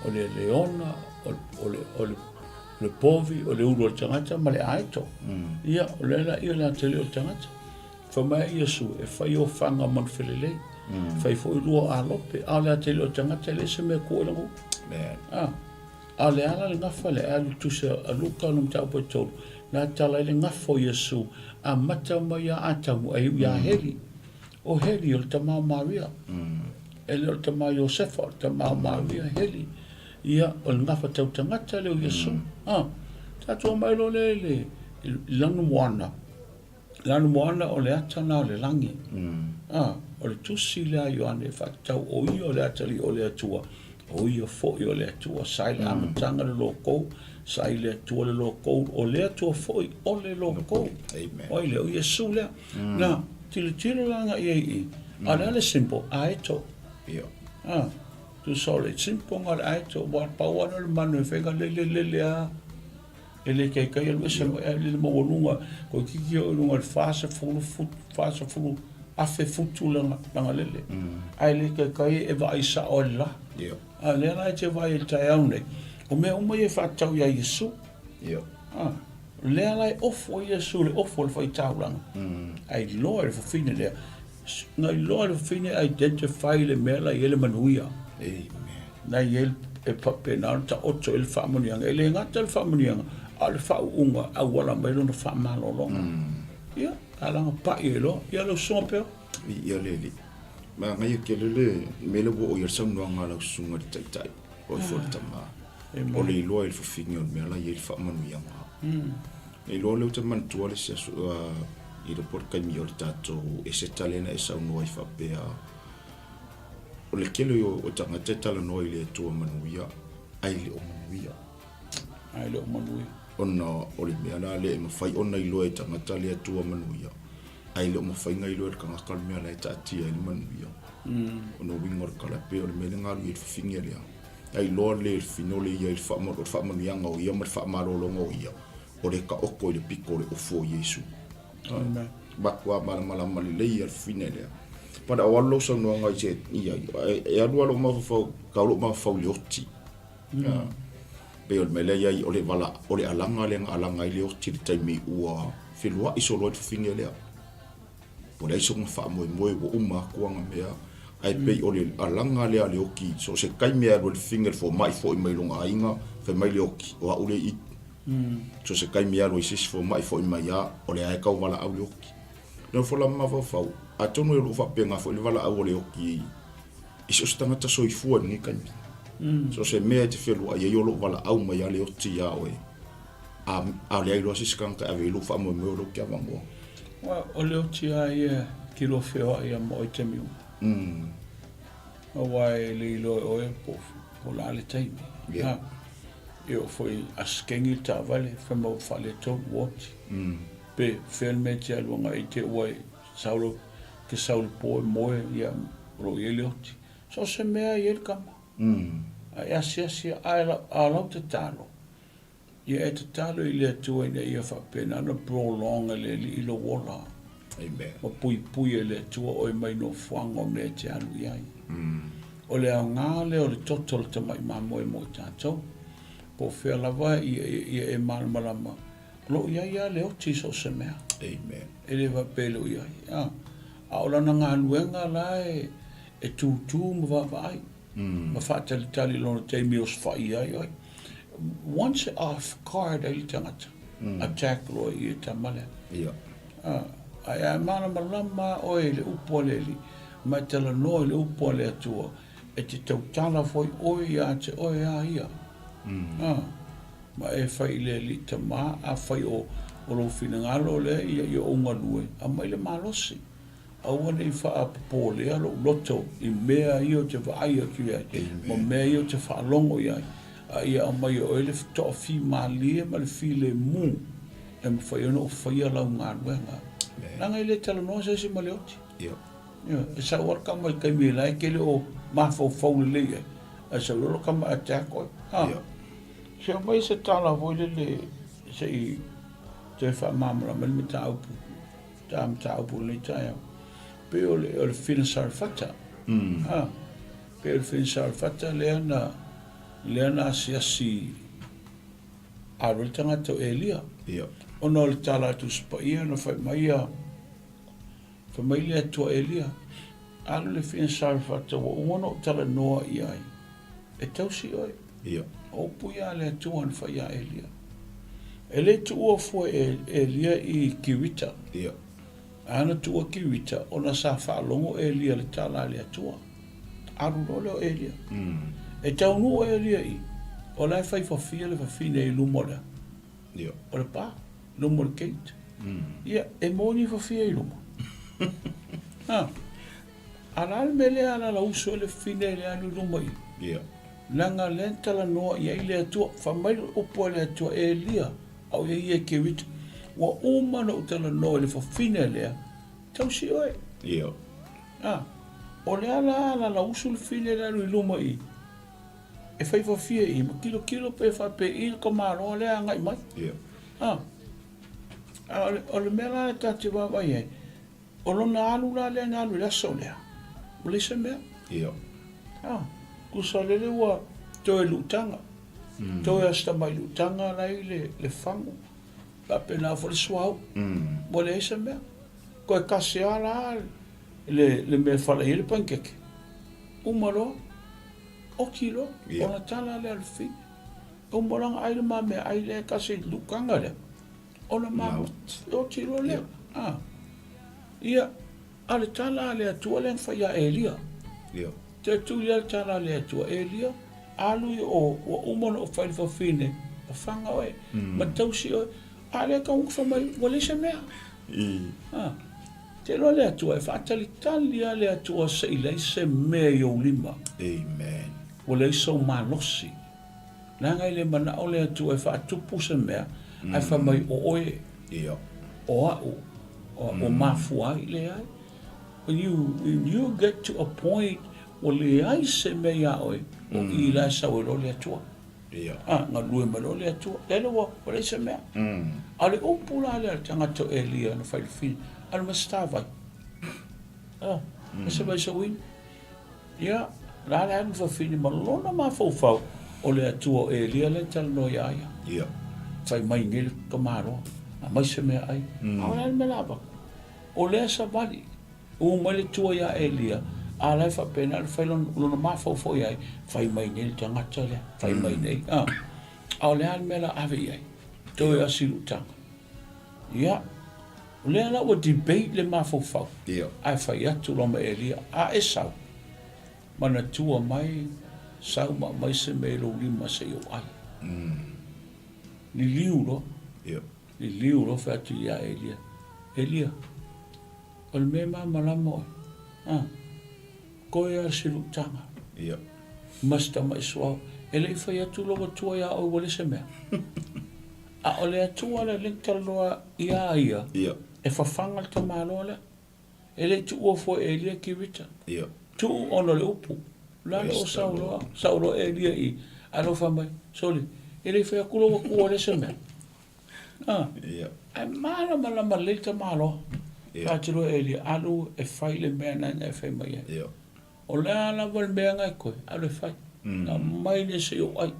O le leona, o le, o le, o le povi, o le ulu o le tagata ma le aeto. Ia, o le la ia o le atalii o le tagata. Fai mai ai Iesu, e fai o faga manufelelei, fai foi lua alope, a o le atalii o le tagata e leai se mea e ku ai lana ulu. A, a o le ala le gafa lea, e alu tusi a Luka lona mataupu e tolu, na tala ai le gafa o Iesu, amata mai ia Atamu a iu ia Heli. O Heli o le tama o Maria. E le o le tama o Iosefa, o le tama o Maria, Heli. Ia, o le gafa tau tagata lea o Iesu. A, tatou omai loa lea i le lanumoana, Lanumoana o le ata na o le lagi. A, o le tusi lea a Ioane e faatatau o ia o le atalii o le Atua, o ia foi o le Atua. Sa i le amataga le lokou, sa i le Atua le lokou, o le Atua foi o le lokou. O ai lea? O Iesu lea. Na, tilotilo la agai i ai i i, a o le a le symbol? Aeto. A, tusa o le symbol na o le aeto, ua pau lava lea o le manu e fai na lele lele lava. E le taitai alu ese mai ai le maualuga, toeitiiti oo i luga i le 40 futu, 40,000 futu lana lele. Ae le taitai e vaai sao ai le la. A o lea la e te vaai i le taeao nei, o mea uma ia e faatatau ia Iesu. A, o lea la e ofo ai Iesu i le ofo o le faitaulaga. Ae iloa e le fafine lea, Na iloa e le fafine identify le mea la i ai le manuia. Amen. Na i ai e faapena ona taoto ai le faamanuiaga. E le gata le faamanuiaga, a o le faauuga e auala mai lona faamalologa. Ia, a laga pai ai loa. Ia lau susuga Peo. Ia le alii. Manaia tele le mea lea ua oo i ai le saunoaga a lau susuga i le Taitai, o ai foi le tama. O le iloa i le fafine o le mea la e i ai le faamanuiaga. Na iloa lea ou te manatua le isi aso, i le po o le taimi o le tatou Eseta lea na e saunoa ai faapea, o le tele o tagata e talanoa i le Atua manuia, ae le o manuia. Ae le o manuia. Ona o le mea la lea e mafai ona iloa e tagata le Atua manuia, ae le o mafai ona iloa e le tagata le mea la e taatia ai le manuia. Ona uiga o le tala, pei o le mea lea na alu i ai le fafine lea, na iloa le fafine o le ia i le faamanuiaga o ia ma le faamalologa o ia, o le taoto i le pito o le ofu o Iesu. Amen. Matua malamalama lelei ia le fafine lea. But o alu lau saunoaga i se, ia, e alu lava lou mafaufau, tau lou mafaufau i le oti. Pei o le mea lea i ai, o le vala, o le alaga lea na alaga ai le oti i le taimi ua feluai solo ai le fafine lea. Ua leai sona faamoemoe, ua uma atu ana mea, ae pei o le alaga lea a le oti, so o se taimi e alu ai le fafine i le fomai foi mai lona aiga, fai mai le oti, o au lea i i. So se taimi e alu ai se isi fomai foi mai lava, o lea e tau valaau le oti. Le nofo la ma mafaufau, atonu e o lo o faapena foi le valaau a le oti i so o se tagata soifua i lenei taimi. So o se mea e te feluai ai o lo o valaau mai lava le oti iā oe, a, a leai loa se isi tagata e ave i ai lou faamoemoe o lea ou te avanoa. Aua o le oti lava ia e te lua feoai lava ma oe i taimi uma. Aua e le iloa e oe po o le a le taimi. Yeah. E oo foi a scangi le taavale, fai mai ua faaletonu ua oti. Pe fea le mea e te alu agai i te ua e sau lau, te sau i le po e moe, ia, o lo o i ai le oti. So o se mea e i ai le kama. A e asiasi, a o lau tatalo, Ia e tatalo i le Atua ina ia faapena ona prolong e le Alii lou ola. Amen. Ma puipui e le Atua oe mai nofoaga o mea e te alu i ai. O le aoga lea o le toto o le tamai mamoe mo i tatou. Po o fea lava ia, ia e malamalama, o lo o i ai lava le oti i so o se mea. Amen. E le faapea e le o i ai. A, a o lana galuega la e, e tūtū ma vaavaai. Ma faatalitali i lona taimi e osofai ai oe. Once e off guard ai le tagata, attack loa i e tama lea. Ia. Ae a malamalama oe i le upu a le Alii, ma e talanoa i le upu a le Atua, e te tautala foi oe ia te oe a ia. Ma e fai i le Alii Tama, afai o lou finagalo lea ia ou galue, aumai le malosi. Aua ne i faapopolea lou loto i mea ia ou te vaai atu i ai, ma mea ia ou te faalogo i ai, a ia aumai e oe le toafimalie ma le filemu e mafai ona ou faia lau galuega. Leaga e le talanoa se isi ma le oti. Ioe, e sau lava le kama i le taimi la e te le o mafaufau lelei ai, ae sau loa le kama e attack oe. Se aumai se tala foi lele se i toe faamalamalama ai le mataupu. Ta mataupu i lenei taeao, pei o le, o le Fina Sarafata. Ha, pei o le Fina Sarafata lea na, lea na asiasi alu ai le tagata o Elia. Ia. Ona o le tala a Tusi Paia na fai mai ia, fai mai le Atua Elia, alu i le Fina Sarafata ua uma ona ou talanoa i ai, e tausi oe. Ia. O upu ia a le Atua na fai iā Elia. E le tuua fua e Elia i Kirita. Ia. A na tuua Kirita, ona sa faalogo Elia i le tala a le Atua. Alu loa lea o Elia. E taunuu o Elia i, o la e fai fafia le fafine i luma o le a? Ia. O le pa, luma o le gate. Ia, e moni fafia i luma. Ha. A o le a le mea lea alaala usu ai le fafine i le alu i luma i? Ia. Leaga lea na talanoa i ai le Atua, fai mai le upu a le Atua, Elia, a o i ai ia i Kerita, ua uma ona ou talanoa i le fafine lea, tausi oe. Ia. A, o le a la alaala usu le fafine i le alu i luma i, e fai fafie i, ma tilotilo pe faapei le tamaloa lea agai mai. Ia. A, a o le mea la e tatou te vaavaai ai, O lona alu la lea na alu i le aso lea, ua leai se mea. Ia. Ah, tusa lele ua toe luutaga. Toe a si tamai luutaga la i le, le fagu. Faapena foi le suauu. Ua leai se mea. Toe tasi lava la le, le mea e fala i ai le panikeke. Uma loa, oti loa. Ia. Ona tala lea o le fili. Uma loa ona ai le ma meaai lea e tasi i le luutaga lea. Ona ma oti loa lea. Ah. Ia, a le tala a le Atua lea na fai ia Elia. Ia. Te tu ia le tala a le Atua, Elia, alu i o, ua uma ona ou fai le fafine, fafaga oe, ma tausi oe. A lea ka fai mai, ua leai se mea. Ah. Te iloa le Atua, e faatalitali lava le Atua se i leai se mea i ou lima. Amen. Ua leai sou malosi. Leaga e le manao le Atua e faatupu se mea, ae fai mai o oe, o au, ua mafua ai, leai. When you, when you get to a point ua leai se mea iā oe, o i la e sau ai loa le Atua. A, galue mai loa le Atua. Lea ua leai se mea. A o le upu la lea a le tagata o Elia na fai i le fili, alu mai se ta vai. A, se vai sauina. Ia, la le alu fafine ma lona mafaufau, o le Atua o Elia lea e talanoa iā ia. Ia. Fai mai nei le tamaloa, aumai se meaai. A o le a le mea la avatu? O lea savali, ū mai le tua iā Elia, a la e faapena ona fai lona mafaufau i ai, fai mai nei le tagata lea, fai mai nei. A, a o le a le mea la ave i ai? Toe a si luutaga. Ia, o lea la ua debate le mafaufau. Ae fai atu loa ma Elia, A e sau, manatua mai, sau ma aumai se mea i lou lima se i ou ai. Liliu loa. Liliu loa fai atu ia Elia, Elia, o le mea e malamalama oe, a, toe lava si luutaga. Ma si tamai suao, e le i fai atu lou Atua iā oe ua leai se mea. A o le Atua lea lea e talanoa iā ia, e fafaga le tamaloa lea. E le i tuua fua e Elia Kirita. Tuu ona o le upu. La le o sau loa, sau loa Elia i, alofa mai, sole, e le i fai atu lou Atua lea se mea. Ah. Ae malamalama lelei le tamaloa. Fai atu loa Elia, alu e fai le mea na e fai mai ai. O le a lava le mea na e koe, alu e fai. Na mai lea se i ou ai.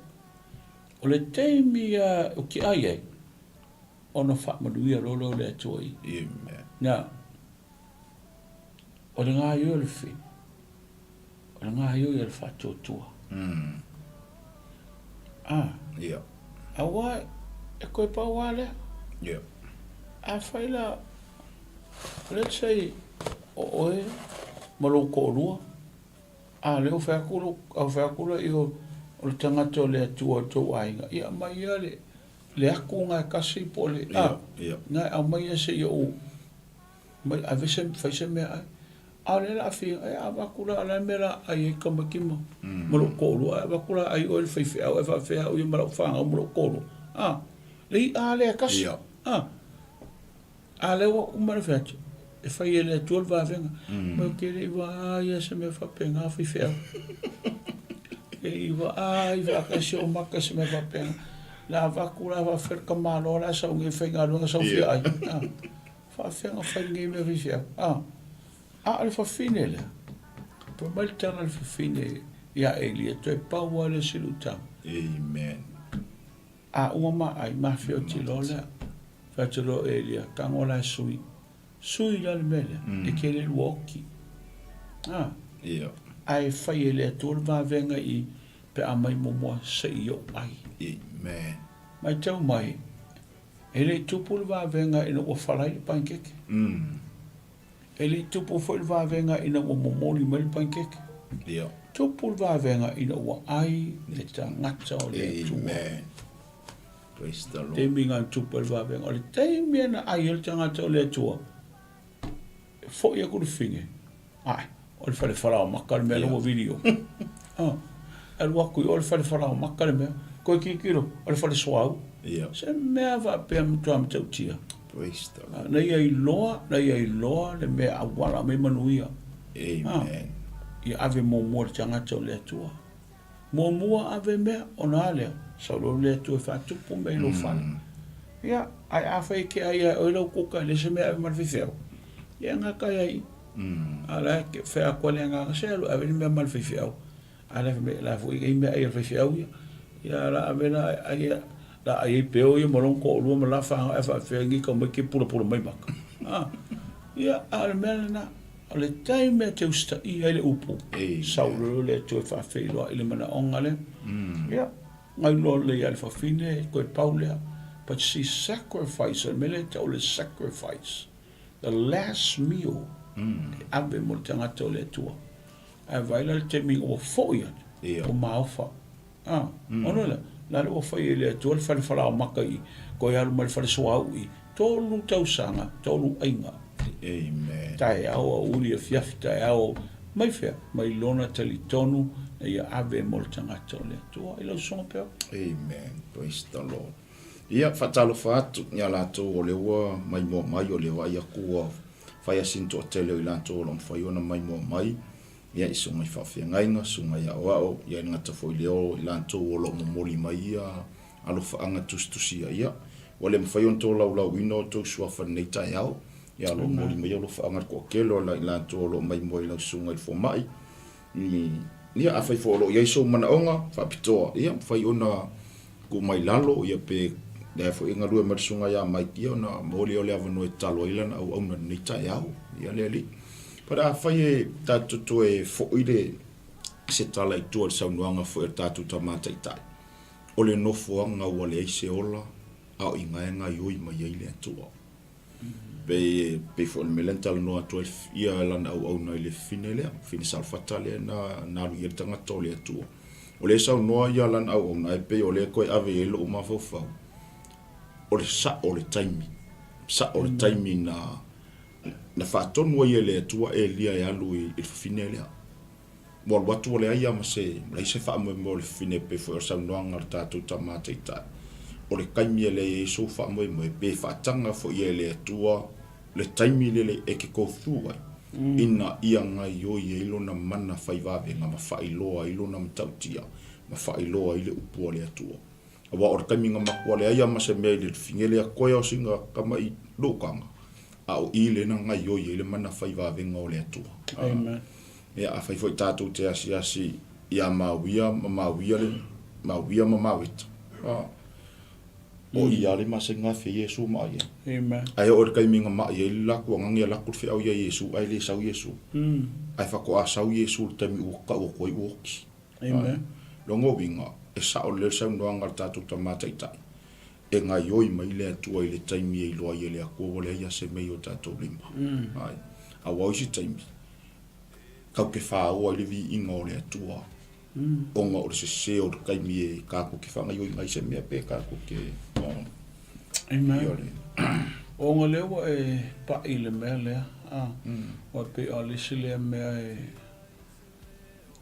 O le taimi a ou te ai ai, ona faamanuia loa lea o le Atua i. Amen. Now, o le gaioi o le fili, o le gaioi o le faatuatua. Ah. Yeah. Aua e koe pau lava lea. Yeah. Afai la, let's say, o oe ma lou toalua, a lea ua fai atu lou, a fai atu lea o le tagata o le Atua o le tou aiga, ia aumai ia le, le atu na e tasi po o le, a, na e aumai ia se i ou, mai ave se, fai se meaai. A o lea o le a fia, e avatu la, o le a le mea o le a ai ai tamaiti ma, ma lou toalua, ae avatu la ai oe le faifeau ae faafefea au ia ma lau fanau ma lou toalua. A, le i'a lea e tasi. A, a lea ua uma le fai atu, e fai e le Atua le vavega. Mai ou te le i vaai lava i se mea faapena faifeau. E le i vaai faatasi ou maka i se mea faapena. La avatu la faafefea le tamaloa la sau nei e faigaluega sau fia ai. A, faafefea ona fai lenei mea faifeau. A, a o le fafine lea, fai mai le tala a le fafine ia Elia, toe pau lava lea o si luitau. Amen. A uma ma ai, mafiofi loa lea. Fai atu loa Elia, tago la e sui. Sui la le mea lea, e tele lua oki. A, ae fai e le Atua le vavega i pe a mai muamua se i ou ai. Amen. Matau mai, e le i tupu le vavega ina ua fala ai le panikeke. E le i tupu foi le vavega ina ua momoli mai le panikeke. Ia. Tupu le vavega ina ua ai le tagata o le Atua. Amen. Praise the Lord. Taimi na tupu ai le vavega. O le taimi na ai ai le tagata o le Atua, e foi aku le fine, ae, o le fale falaomaka le mea la ua vili o. Ah, alu aku i o le fale falaomaka le mea, koe kikilo, o le fale suauu. Ia. Se mea faapea matua matautia. Praise the Lord. Na ia iloa, na ia iloa le mea auala mai manuia. Amen. Ia ave muamua le tagata o le Atua. Muamua ave mea, ona a lea, sau loa le Atua e faatupu mea i lou fale. Ia, ae afai e te ai ia oe lau kuka e leai se mea e ave ma le faifeau, ia e gata ai i. A o la e fai atu lava le agaga, se alu e ave le mea ma le faifeau. A la fai mai, la foi e i ai meaai a le faifeau ia. Ia la ave la ai la ai ai peo ia ma lona toalua ma la fanau ae faapefea nei tau mai ke pulapula mai maka. A, ia, a o le mea lena, o le taimi e te usitaia ai le upu, sau loa le Atua e faafeiloai le manaoga lea. Ia, gailoa lelei lava le fafine, toe pau lea. But she sacrificed, o le mea lea e tau o le sacrifice, the last meal e ave mo le tagata o le Atua. Ae vaai la le taimi ua foi atu, ua maofa. A, ona lea, la le ua fai e le Atua le fale falaomaka i, toe alu mai le fale suauu i, tolu tausaga, tolu aiga. Amen. Taeao, aoauli, afiafi, taeao, mai fea? Mai lona talitonu na ia ave mo le tagata o le Atua. I lau susuga Peo. Amen. Praise the Lord. Ia, faatalofa atu ia latou o lea ua maimoa mai, o lea vaai atu ua fai a sina toatele o i latou o lo o mafai ona maimoa mai, ia i susuga i faafeagaiga, susuga i aoao, ia e le gata foi i lea o i latou o lo o momoli mai ia alofaaga tusitusia, ia ua le mafai ona tolaulauina o outou suafa i lenei taeao, ia o lo o momoli mai alofaaga i le toatele o i latou o lo o maimoa i lau susuga i le fomai, Ia, afai foi o lo o i ai sou manaoga faapitoa, ia, mafai ona tuu mai i lalo, ia, pe lea foi e galue mai le susuga ia Mike, ia, ona maua lea o le avanoa e tatalo ai lana auauna i lenei taeao. Ia, le alii. But afai e tatou toe foi le, se tala i tua i le saunoaga foi a le tatou Tama Taitai, o le nofoaga ua leai se ola, A o i ina e gaoioi mai ai le Atua. Pei, pei foi o le mea lea na talanoa atu ai ia lana auauna i le fafine lea, fafine Salafata lea na, na alu i ai le tagata o le Atua. O lea e saunoa ia lana auauna, ae pei o lea e toe ave i ai lou mafaufau, o le sao o le taimi, sao o le taimi na, na faatonu ai e le Atua Elia e alu i, i le fafine lea. Ua alu atu ua leai lava ma se, leai se faamoemoe o le fafine pei foi o le saunoaga a le tatou Tama Taitai. O le taimi e leai ai sou faamoemoe, pe faataga foi e le Atua le taimi lele e te go through ai, ina ia gaioi ai Lona mana fai vavega ma faailoa ai Lona matautia, ma faailoa ai le upu a le Atua. Aua o le taimi na matua leai lava ma se mea i le fafine lea, toe o sina tama'i lukaga, a o i lea na gaioi ai le mana fai vavega o le Atua. Amen. Ia, afai foi tatou te asiasi ia Mawia ma Mawia le, Mawia ma Maweta, a, o i a le masani gafe Iesu ma ai ai. Amen. Ae oo i le taimi na ma'i ai le latou agaga ia latou le feau ia Iesu ae le sau Iesu. Ae faatoa sau Iesu i le taimi ua tau atu ai ua oti. Amen. Lona uiga, e sao lelei le saunoaga a le tatou Tama Taitai, e gaioi mai le Atua i le taimi e iloa ai e le Atua ua leai ase mea i o tatou lima. Ae, aua o isi taimi, tatou te faoa i le viiga o le Atua, ona o le sese o le taimi e tatou te faagaioiga ai se mea pe tatou te... Amen. Ona lea ua e pa'i i le mea lea, a, aua e pei o le isi lea mea e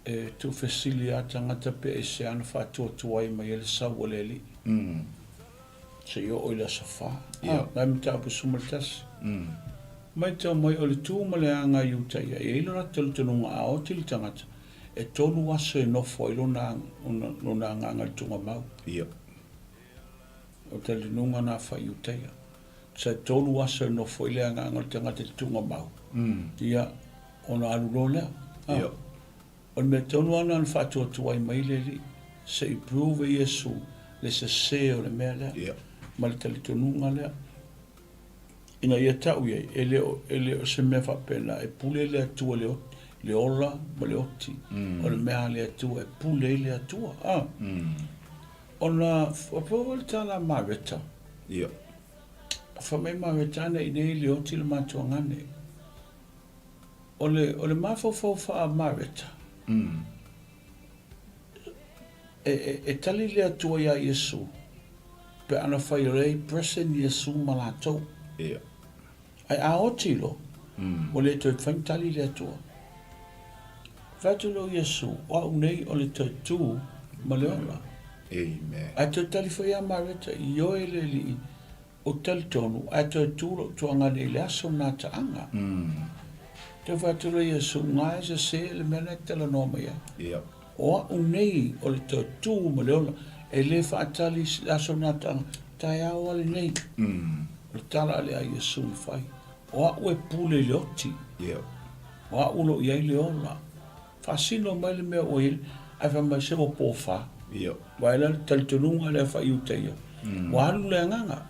E tuufesili lava tagata pe aisea na faatuatuai mai ai le sau a le Alii seia oo i le aso fa. A, nai mataupu 11. Maitau mai o le tu ma le aga i uta ia, e i ai lo latou talitonuga a oti le tagata, e tolu aso e nofo ai lona, lona agaga i le tugamau. O le talitonuga na fai i uta ia. Sa e tolu aso e nofo ai le agaga o le tagata i le tugamau. Ia, ona alu loa lea. Ia. O le mea tonu lava lena na faatuatuai mai le Alii, se i prove e Iesu le sese o le mea lea. Ia. Ma le talitonuga lea. Ina ia tau i ai, e le o, e le o se mea faapena, e pule le Atua i le, le ola ma le oti. O le mea a le Atua, e pule ai le Atua. A. Ona faapea foi le tala a Mareta. Ia. Fai mai Mareta, Ana i nei le oti le matuagane. O le, o le mafaufau faa-Mareta, e, e, e tali le Atua iā Iesu, pe ana fai o lea i present Iesu ma latou. Ia. Ae a oti loa, ua le toe mafai ona tali le Atua. Fai atu lea o Iesu, O au nei o le toe tu ma le ola. Amen. Ae toe tali foi ia Mareta, Ioe le Alii, Ou te talitonu, ae toe tu lou tuagane i le aso na taaga. Toe fai atu lea Iesu, Nga e sese le mea lena e te talanoa mai ai. O a'u nei o le toe tu ma le ola, e le faatali i le aso na taaga, taeao a lenei. O le tala a lea a Iesu na fai, O a'u e pule i le oti, o a'u o lo o i ai le ola. Faasino mai le mea ua i ai, ae fai mai se ua pofa. Vaai la le talitonuga lea faa-Iutaia, ua alu le agaga.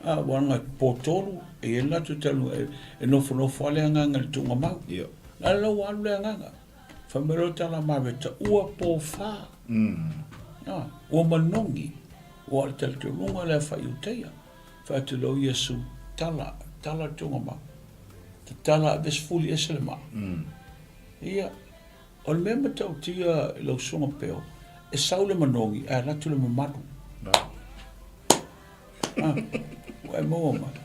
A, ua alu po tolu, e i ai le latou talitonuga, e nofonofo lava le agaga i le tuugamau. A la ua alu le agaga. Fai mai loa le tala a Mareta, ua pofa. A, ua manogi. Ua o le talitonuga lea faa-Iutaia. Fai atu loa Iesu, Tala, tala le tuugamau. Tatala ave sefuli ese le maa. Ia, o le mea matautia i lau susuga Peo, e sau le manogi ae alu atu le mamalu. Ah, ua e maua mai.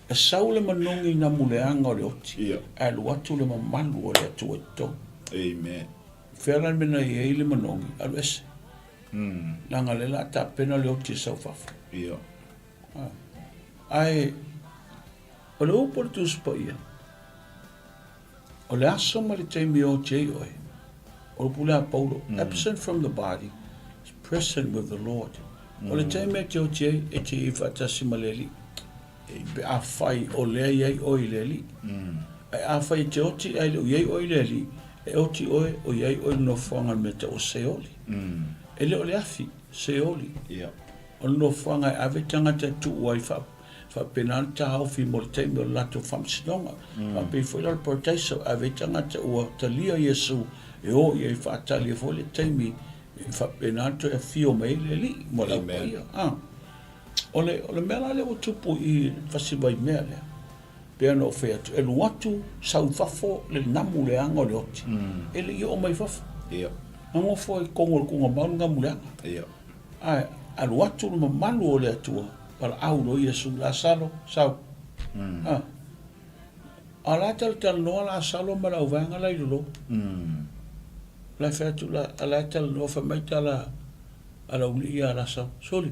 E sau le manogi i namuleaga o le oti, ae alu atu le mamalu o le Atua i totonu. Amen. Fea la le mea na i ai le manogi, alu ese. Leaga o lea o le a tapena le oti e sau fafo. Ia. Ah. Ae O le upu a le Tusi Paia, o le aso ma le taimi e oti ai oe, o le upu lea a Paulo, absent from the body is present with the Lord. O le taimi e te oti ai, e te i ai faatasi ma le Alii. Pe afai o lea i ai oe i le Alii. Ae afai e te oti ae le o i ai oe i le Alii, e oti oe o i ai oe i le nofoaga o le mea tau o Seoli. E le o le afi, Seoli. O le nofoaga e ave tagata e tuu ai Faapena le taofi mo le taimi o le latou faamasinoga. Faapei foi la o le paradaiso, e ave ai tagata ua talia Iesu e o i ai faatali ai foi le taimi e faapena le toe afio mai ai le Alii mo le au paia. O le, o le mea la lea ua tupu i i le fasi vaimea lea, pei ona ou fai atu, e alu atu sau i fafo le namu leaga o le oti, e le i oo mai i fafo. Ia. Na nofo ai i totonu o le tuugamau le namu leaga. Ia. Ae alu atu le mamalu o le Atua, valaau loa Iesu, Lasalo, sau. A, a o la e talatalanoa Lasalo ma le auvaega la i lalo. O la e fai atu, o la e talanoa, fai mai tala a le aualii ia Lasalo, Soli,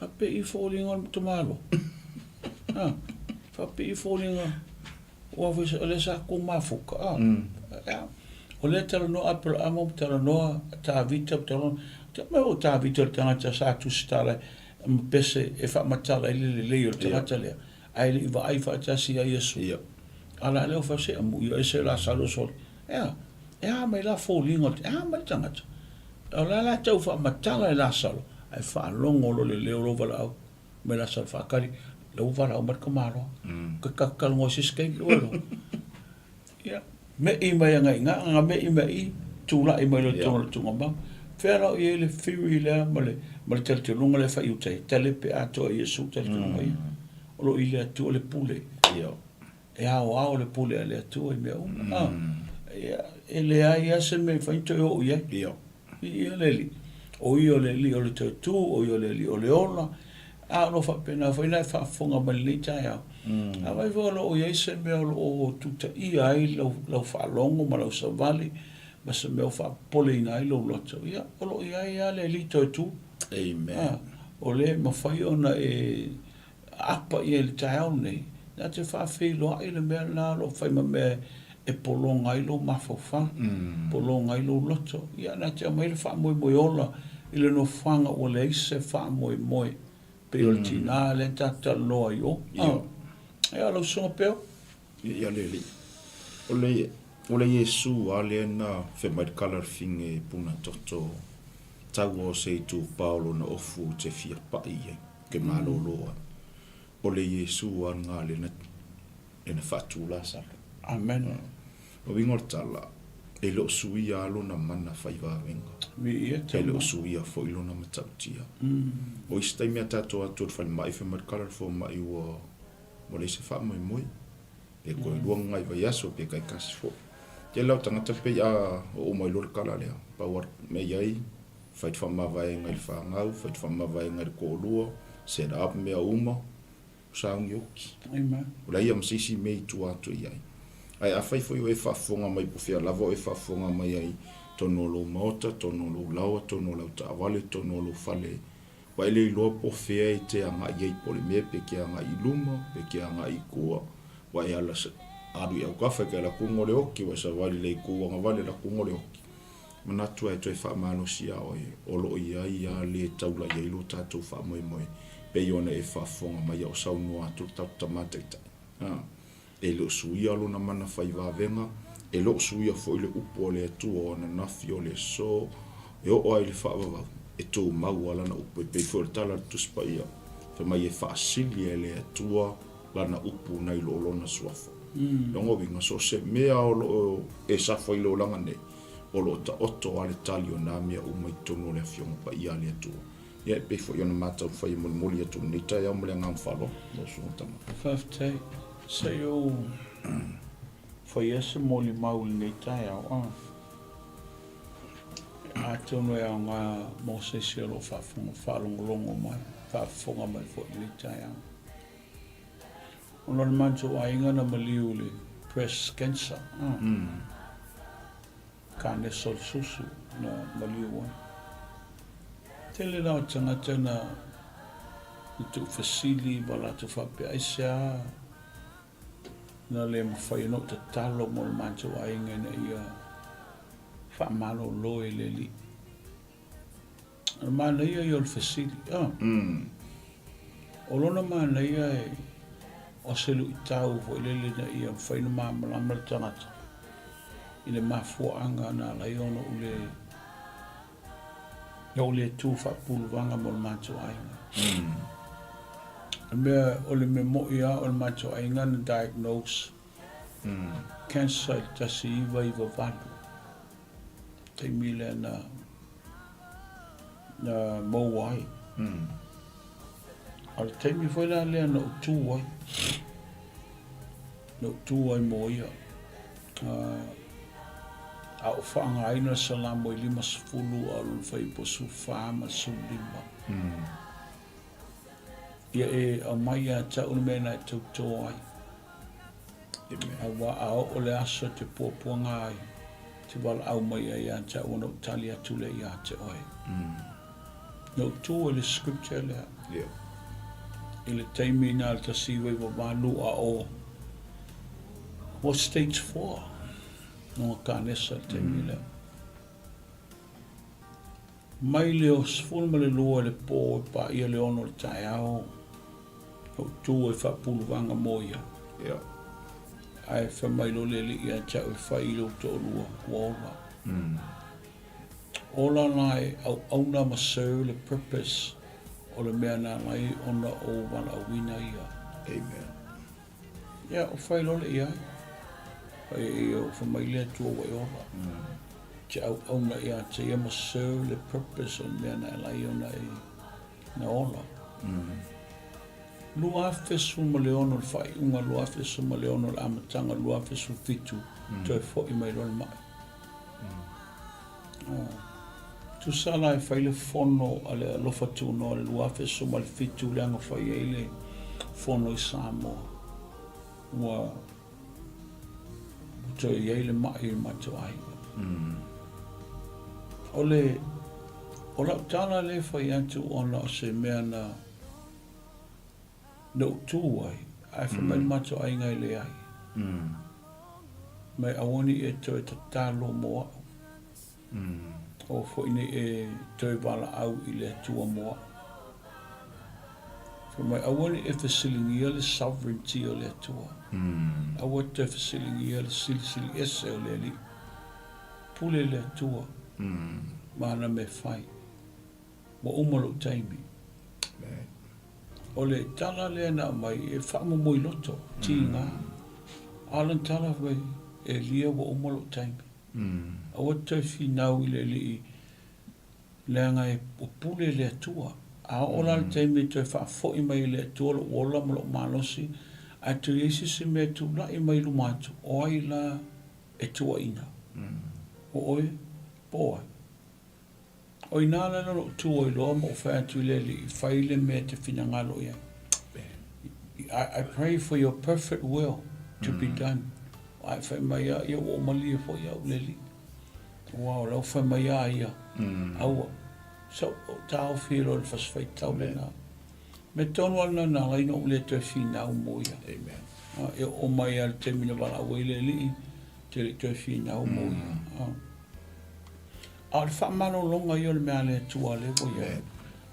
Faapei foliga o le tamaloa. Ha, faapei foliga ua foi o lea sa ku mafuta. Ah. Mm. O lea talanoa Aperahama ma talanoa Tavita ma talanoa. Te mai o Tavita le tagata sa tusitala ma pese e faamatala ai le lelei o le tagata lea. Ae le i vaai faatasi ia Iesu. Ia. A la lea o fase amu ia ese Lasalo soli. Ea, e a mai la foliga, e a mai le tagata. O la la tau faamatala e Lasalo, ae faalogo loa le leo o lou valaau mai Lasalo faatali, la ua valaau mai le tamaloa. Ke talanoa i se isi taimi ua iloa. Ia, me'i mai agai i ina, ana me'i mai i i, tulai mai loa i totonu o le tuugamau. Fea la o i ai le theory lea ma le, ma le talitonuga lea e fai i uta ai, talepe atoa e Iesu talitonuga ia. O lo o i le Atua le pule. Ia. E aoao le pule a le Atua i mea uma. A, ia, e leai lava se mea e mafai ona toe oo i ai. Ia. Ia le Alii. O Ia o le Alii o le toe tu, o Ia o le Alii o le ola. A o lo o faapena foi la e faafofoga mai i lenei taeao. Afai foi o lo o i ai se mea o lo o tutaia ai lau, lau faalogo ma lau savali, ma se mea o faapopoleina ai lou loto, ia, o lo o i ai lava le Alii toe tu. Amen. A, o lea e mafai ona e Apa ia i le taeao lenei, na te faafeiloai le mea lena o lo o fai ma mea e pologa ai lou mafaufau, pologa ai lou loto. Ia, na te aumai le faamoemoe ola i le nofoaga ua leai se faamoemoe, pei o le tina lea ta te talanoa ai o. Ia, lau Susuga Peo. Ia le Alii. O le, o le Iesu lava lea na fai mai le kalalafine e puna toto taua o se itupa o lona ofu ou te fia paʻi i ai, ke malōlō ai. O le Iesu lava lena lea na, lea na faatu Lasalo. Amen. O uiga o le tala, e le o suia lava lona mana fai vavega. Viia te E le o suia foi lona matautia. O isi taimi a tatou atu i le falemai, fai mai le kalalafomai ua Ua leai se faamoemoe, pe toe lua ni nai vaiaso pe taitasi foi. Tele lava o tagata pei a oo mai loa le tala lea, pau lava le mea e i ai, fai le faamavaega i le fanau, fai le faamavaega i le toalua, set up mea uma, sauni oti. Ua leai lava ma se isi mea i tua atu i ai. Ae afai foi o e faafofoga mai po o fea lava o e faafofoga mai ai, totonu o lou maota, totonu o lou laoa, totonu o lau taavale, totonu o lou fale Ua e le iloa po o fea e te agai ai po o le mea pe e te agai i luma, pe e te agai i tua. Ua e ala alu i autafa e te ala atu o le oki, ua e savali i le itu agavale ala atu o le oki. Manatu e toe faamalosi ia oe, o lo o i ai lava le taula i ai lo tatou faamoemoe, pei ona e faafofoga mai a o saunoa atu le tatou Tama Taitai. E le o suia lona mana fai vavega, e le o suia foi le upu a le Atua o ananafi, o le aso, e oo ai i le faavavau, e tumau lava lana upu. E pei foi o le tala a le Tusi Paia, fai mai e faasili e le Atua lana upu nai lo lona suafa. Lona uiga, so o se mea o lo o e safo ai i le olaga nei, o lo o taoto lava le tali o nā mea uma i totonu o le Afioga Paia a le Atua. Ia, e pei foi ona matau fai e molimoli atu i lenei taeao ma le agaga faaaloalo, lau Susuga Tama. Faafetai. Se i ou faia se molimau i lenei taeao, a. Atonu e aoga mo se isi o lo o faafofoga, faalogologo mai, faafofoga mai foi i lenei taeao. Ona o le matou aiga na maliu i le breast cancer, a. Kanesa o le susu na maliu ai. Tele la o tagata na tuufesili ma latou faapea, Aisea na le mafai ona ou tatalo mo le matou aiga ina ia faamalolo e le Alii? O le manaia ia o le fesili. Oh. O lona manaia e o se luitau foi lele ina ia mafai ona malamalama le tagata i le mafuaaga na ala ai ona ou le na ou le tu faapuluvaga mo le matou aiga. O le mea, o le mea mo'i lava o le matou aiga na diagnose cancer i le 1998. Taimi lea na na maua ai. A o le taimi foi la lea na ou tu ai, na ou tu ai mo ia. A ou faaaogaina le Salamo e 50 a o lona fuaiupu 14 ma le 15. Ia e aumai ia te au le mea na e tauto ai. Aua a oo le aso e te puapuaga ai, te valaau mai ai ia te au ona ou tali atu lea ia te oe. Na ou tu i le scripture lea. I le taimi na le 1998 a o ua stage 4 lona kanesa i le taimi lea. Mai le 12 i le pō e paia le 6 o le taeao, na ou tu ai faapuluvaga mo ia. Ae fai mai loa le Alii ia te au e fai i lou toalua, ua ola. Ola la e auauna ma serve le purpose o le mea na ala ai ona ou valaauina ia. Amen. Ia, o fai loa le i ai. Fai ia, o fai mai le Atua ua e ola. Te auauna ia te ia ma serve le purpose o le mea na ala ai ona e na ola. 2016 le faaiuga, 2016 le amataga, 2017 toe foi mai loa le mai. Tusa la e fai le fono a le Alofa Tunoa i le 2017 leaga fai ai le fono i Samoa. Ua toe i ai le mai i le matou aiga. O le o lau tala lea e fai atu ona o se mea na na ou tu ai, ae fai mai le matou aiga e leai. Mai aua ne i e toe tatalo mo au. Aua foi ne i e toe valaau i le Atua mo au. Fai mai, aua ne i e fesiligia le sovereignty o le Atua. Aua e toe fesiligia le silisili ese o le Alii. Pule le Atua ma ana mea fai. Ua uma lou taimi. O le tala lea na aumai e faamomoe loto, tiga. A o lana tala fai mai, Elia ua uma lou taimi. Aua te toe finau i le Alii leaga e pule le Atua. A oo la le taimi e toe faafoi mai e le Atua lou ola ma lou malosi, ae toe i ai se isi mea e tulai mai i luma atu, o ai la e tuuaina? O oe, po o ai? O i ina la lou tu ai loa ma ou fai atu i le Alii, fai le mea e te finagalo i ai. I, I pray for your perfect will to be done. Ae fai mai a ia, ua ou malie foi au le Alii. Aua o lau fai mai a ia, aua. So, ou taofi loa i le fasi faitau lena. Me tonu a lena na ala ai ona ou le toe finau mo ia. Amen. E oo mai lava i le taimi na valaau ai le Alii, te le i toe finau mo ia. A o le faamalologa ia o le mea a le Atua lea ua i ai.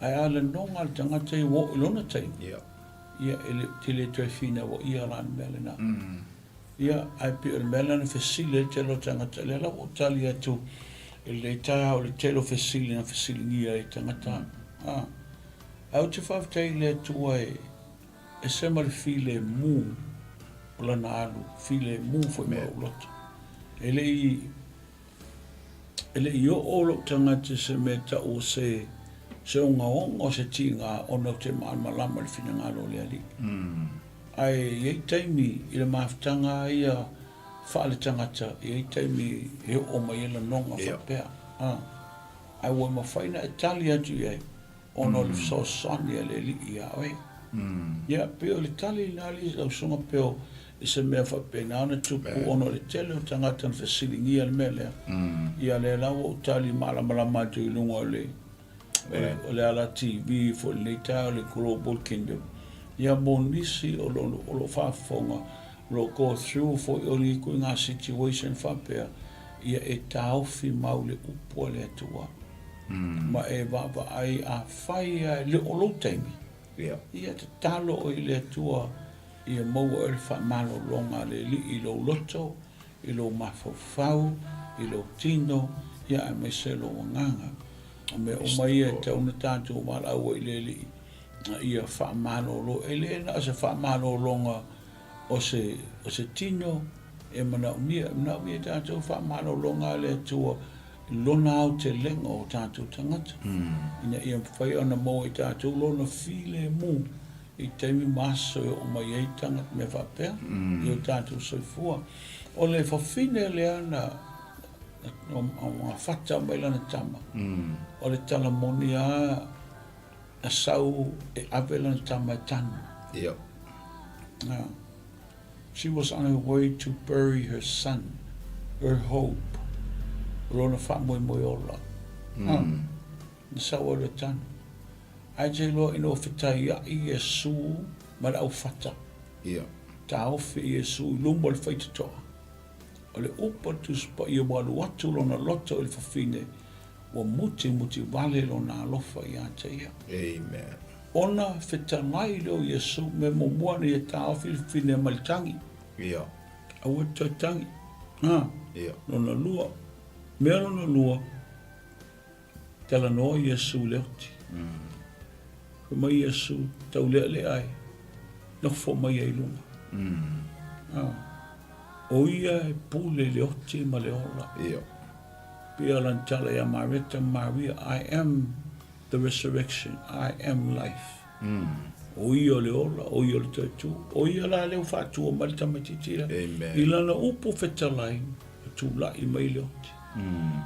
Ae a lanoga le tagata ia ua oo i lona taimi, ia e le, te le toe finauaia la le mea lena. Ia, ae pei o le mea lena na fesili ai le tele o tagata, lea la ua ou tali atu i lenei taeao i le tele o fesili na fesiligia ai tagata. A, ae ou te faafetai i le Atua e ese ma le filemu o lana alu, filemu foi ma lou loto. E le i E le i oo lou tagata i se mea tau o se, se ogaoga o se tiga ona ou te malamalama i le finagalo o le Alii. Ae i ai taimi i le mafutaga lava ia faale-tagata, e i ai taimi e oo mai ai lanoga faapea. Ae ua mafai ona e tali atu i ai. ona o le fesoasoani a le Alii iā oe. Ia, pei o le tali lena alii lau susuga pei o i se mea faapena ona tupu ona o le tele o tagata na fesiligia le mea lea. Ia lea la ua ou tali malamalama atu i luga o le o le ala TV foi i lenei taeao le Global Kingdom. Ia mo nisi o lo o lo o faafofoga o lo o go through foi o ni ituaiga situation faapea, ia e taofi mau le upu a le Atua. Ma e vaavaai afai lava e le o lou taimi, ia tatalo oe i le Atua ia maua oe le faamalologa a le Alii i lou loto, i lou mafaufau, i lou tino, ia aemaise lou agaga. O mea uma ia e tatau ona tatou valaau ai i le Alii, ia faamalolo. E le na o se faamalologa o se, o se tino e manaomia, e manaomia e tatou faamalologa a le Atua i Lona aotelega o tatou tagata, ina ia mafai ona maua e tatou Lona filemu. I taimi ma aso e oo mai ai tagata mea faapea i o tatou soifua. O le fafine lea na gafata mai lana tama, o le tala moni lava na sau e ave lana tama e tanu. She was on her way to bury her son, her hope, o lona faamoemoe ola. Na sau ai le tanu. Ae te iloa ina ua fetaiai Iesu ma le aufata. Ia. Taofi Iesu i luma o le faitotoa. O le upu a le Tusi Paia ua alu atu lona loto i le fafine, ua mutimuti vale lona alofa ia te ia. Amen. Ona fetalai lea o Iesu, mea muamua na ia taofi le fafine mai le tagi. Ia. Aua te toe tagi. Ha. Ia. Lona lua. Mea lona lua, Talanoa Iesu i le oti. Fai mai Iesu, Taulealea ai, nofo mai ai i luga. O ia e pule i le oti ma le ola. Pei lana tala ia Mareta ma Maria, I am the resurrection, I am life. O ia o le ola, o ia o le toe tū. O ia la lea ua faatua mai le tamaitiiti lea. I lana upu fetalai, ua tulai mai le oti.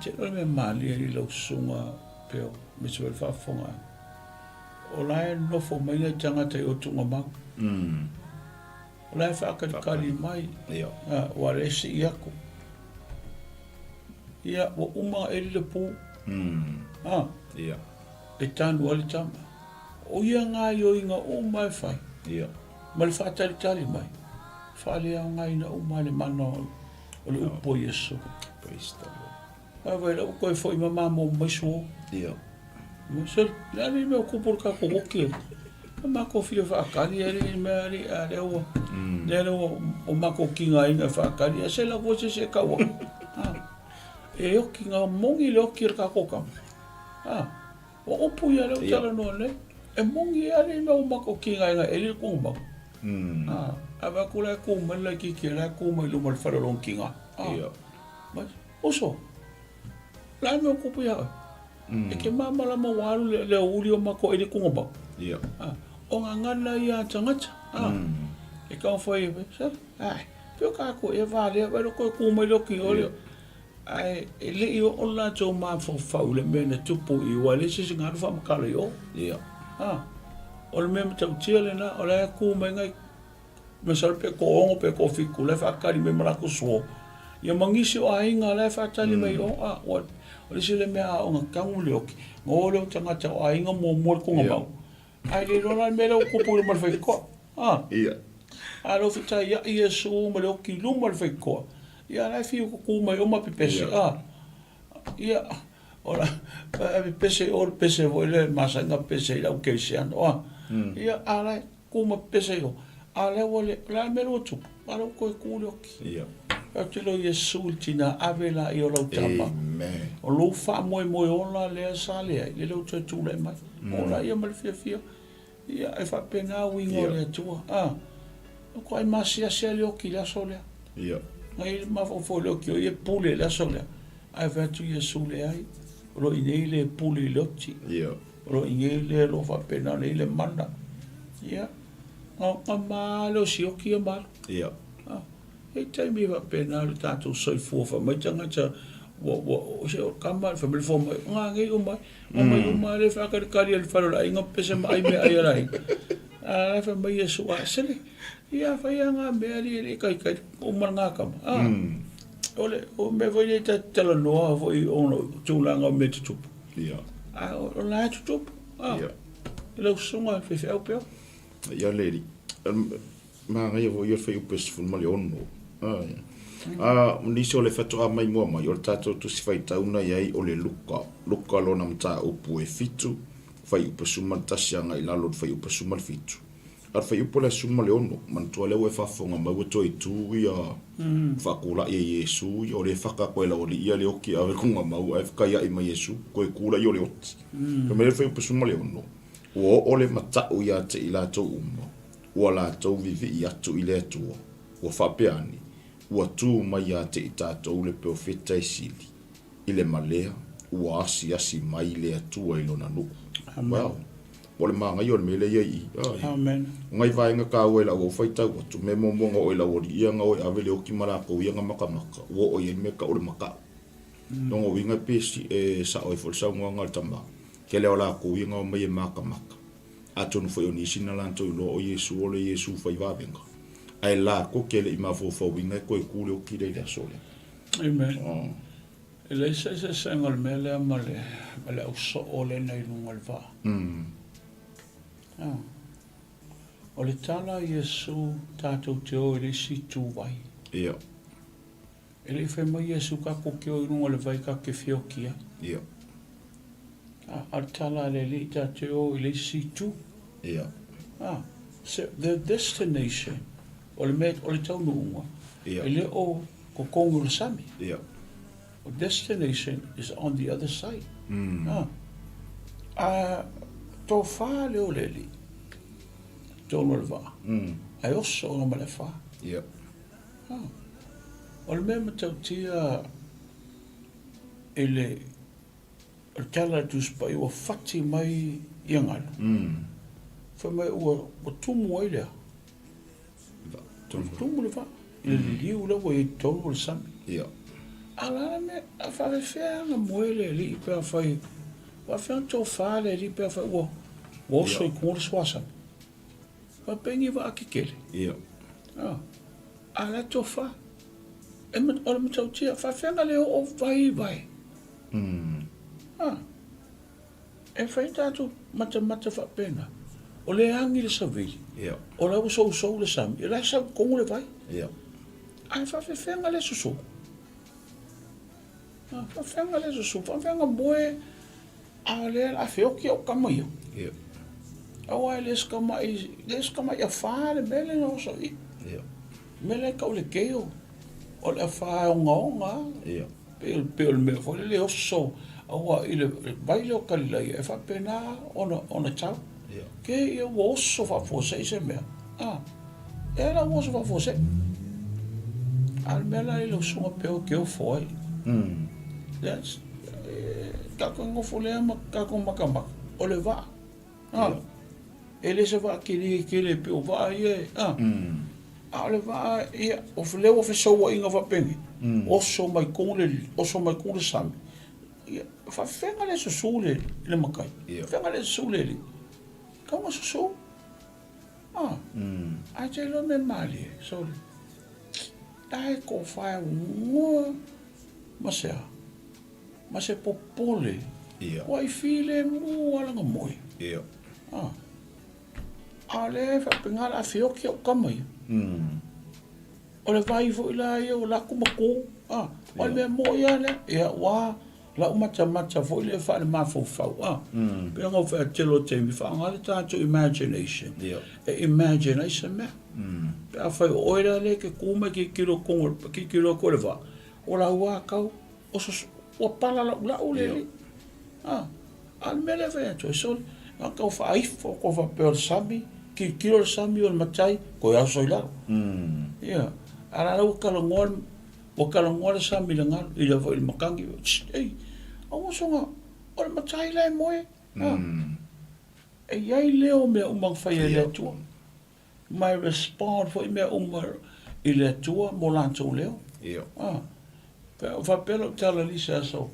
Tele o le mea malie i lau susuga peo, aemaise foi le faafofoga. O la e nofo mai nai tagata i o tuugamau. O la e faakalikali mai, ua le sii atu. Ia, ua uma ona eli le pu. E tanu ai le tama. O ia gaoioiga uma e fai, ma le faatalitali mai, faaleaogaina uma e le mana o le upu a Iesu. Praise the Lord. Ae vai la ua toe foi ma mamo mai suo. Ia. Se, le a le mea o kupu le tatou oki e. O matou fia faatali e le mea ali a lea ua lea lea ua o matou tigaina e faatali a se la foi se se tau atu. E oki na moni le oki o le tatou tama. O upu ia lea ou talanoa nei. E moni a le mea o matou tigaina e le ku mau. A va ku la ku mai la ki ki la ku mai luma le fale o lona tiga. Ia. Mai, uso, la mea o kupu ia oe. E ke māmalama ua alu le, le uli o mako e le kunga mau. Ia. O ngā ngana ia a tagata. E kau whai e, sa, ai, peo ka ko e wā lea, wai loko e kū mai loki o le. Ai, e le i o o lātou mafaufau le mea na tupu i ua le se se ngā ruwha makala i o. Ia. O le mea matautia le na, o la e kū mai ngai Masalo pe ko ono pe ko fiku la e faatali mai ma latou suo. Ia ma nisi o aiga la e faatali mai o a ua o le isi lea mea a ona tagu le oki. Na o lea o tagata o aiga muamua le konga mau. Ae le iloa la le mea lea ua tupu i luma o le faitotoa. A. Ia. A lea ua fetaiai Iesu ma le oki i luma o le faitotoa. Ia la e fiu tutu mai o ma pepese. A. Ia, o la, a pepese o le pese foi lea masani na pepese ai le au kerisiano. A. Ia, a la e Ku ma pese iho. A lea ua le, o le a le mea lea ua tupu? A lea ua toe ku le oki. Ia. Ou te iloa Iesu i le tina, ave laia o lau tama. Amen. O lou faamoemoe ola lea sa leai, lea ua toe tulai mai. Ola ia ma le fiafia. Ia, e faapena uiga o le Atua. A, matuai masiasi lava le oki i le aso lea. Ia. Na i ai le mafaufau i le oki, o ia e pule i le aso lea. Ae fai atu Iesu, Leai, o lo o i inei le pule i le oti. Ia. O lo o i inei le o lo o faapena ona i ai le mana. Ia, na, na ma le o sioki ia ma alu. Ia. Ah, e taimi e faapena le tatou soifua fai mai tagata ua, ua, o se o kama, fai mai le fua mai, ngā ngei o mai, o mai o mai le whakalikali le whare o le aiga, pese ma ai mea ai a le aiga. A la fai mai Iesu, a sele, ia fai a ngā mea li e le kai kai, o ma ngā kama. Ah, o le, o mea foi nei ta talanoa foi ona tulaga o mea tutupu. Ia. A o la e tutupu. Ah, Ia. E lau susuga faifeau pea. Ia le alii. Manaia foi ia le fuaiupu e 16. A, nisi o le faatoa mai mua mai, o le tatou tusi faitau na i ai o le Luka, Luka lona mataupu e 7, fuaiupu 11 agai i lalo i le fuaiupu 17. A o le fuaiupu lea 16, manatua lea ua e faafofoga mai ua toe tu ia faatulai e Iesu ia, o lea e faka atu e lau alii ia le oti e ave i luga mau ae fekaiai mai Iesu, toe tu laia o le oti. Fai mai le fuaiupu 16, Ua oo le mataʻu iā te i latou uma, ua latou vivii atu i le Atua, ua faapea ane, Ua tū mai iā te i tatou le perofeta e sili, i le malea, ua asiasi mai le Atua i lona nuu. Amen. Well, Po o le manaia o le mea lea e i ai i i. Amen. O nai vaega taua i lau au faitau atu, mea muamua na oo i lau alii ia na o e ave le oti ma latou ia na matamata, ua oo i ai le mea e tau o le mata'u. Lona uiga pe si, e sao ai foi le saunoaga a le tama, tele o latou ia na omai e matamata. Atonu foi o nisi na latou iloa o Iesu o le Iesu fai vavega, ae latou te le i mafaufauina e toe tu le oti lea i le aso lea. Amen. E leai se eseesega o le mea lea ma le, ma le ausoo lea na i luga o le vaa. Ah. O le tala a Iesu tatou te o i le isi ituvai. Ia. E le i fai mai Iesu tatou te o i luga o le vai tatou te feoki ai. Ia. A, a o le tala a le Alii tatou te o i le isi itu. Ia. Ah, so the destination, o le mea, o le taunuuga, Ia. e le o totonu o le sami. Ia. O destination is on the other side. Ah. A tofa lea o le Alii, totonu o le vaa, ae oso ona ma le afa. Ia. Ah. O le mea matautia i le o le tala a le Tusi Paia ua fati mai ia galu. Fai mai ua, ua tumu ai le a? Ua tumu le vaa i le liliu lea ua i ai i totonu o le sami. Ia. A o le a le mea, a faapefea ona moe le alii pe afai, faapefea ona tofa le alii pe afai ua, ua oso i luga o le suasami. Faapea ni vaa tetele. Ia. A, a la e tofa. E, o le matautia, faapefea ona le oo vai vai. A, e fai tatou matamata faapena. O lea e agi le savili. Ia. O la ua sousou le sami. O la e sau i totonu le vai. Ia. Ae faapefea ona le susou? A, faapefea ona le susou? Faapefea ona moe A o lea o le a feoti au tama ia. Ia. Aua e le se tama'i, le se tama'i afa le mea lea na oso i. Ia. Mea lea e tau le keio, o le afa e ogaoga lava. Ia. Pei, pei o le mea foi lele e oso, aua i le vai lea o Kalilaia, e faapena ona, ona tau. Ia. Ke ia ua oso faafuasei se mea, a, e la ua oso faafuasei. A o le mea la i lau susuga pea ou te ofo ai. That's, tatou nofo lea ma tatou matamata, o le vaa. A, e le se vaa kili tele pei o vaa ia e, a, a o le vaa ia, o lea ua fesouaiga faapenei, oso mai tonu le, oso mai tonu le sami. Ia, faafefea le susu le, le matai? Faafefea le susu le alii? Tau na susu. Ah, ae te iloa mea malie, sorry. Ae tofa e ngoa ma se a? Ma se popole. Ia. Ua i filemu lava lana moe. Ia. Ah. A o lea e faapena o le a feoki au tama ia. O le vai foi la ia o latou ma tu, ah, o le mea moi lava lea. Ia ua lau matamata foi lea faalemafaufau, ah. Pei ona ou fai atu tele o taimi, faaaoga le tatou imagination e imagine ai se mea. Pe afai o oe la lea e te tu ma e tilotilo tonu, tilotilo atu i le vaa, o lau lava tau, ua pala laulau le alii. A, a o le mea lea e fai atu ai, sole, na tau faaifo atu faapea o le sami, tilotilo le sami o le matai, toe oso i lalo. Ia, a o la ua talanoa, ua talanoa le sami i le galu, i le foi i le matagi, ei, aua soona, o le matai la e moe. A, e i ai leo o mea uma na fai e le Atua. Ma e respond foi mea uma i le Atua mo latou leo. Ia. A, faapea lau tala i se aso,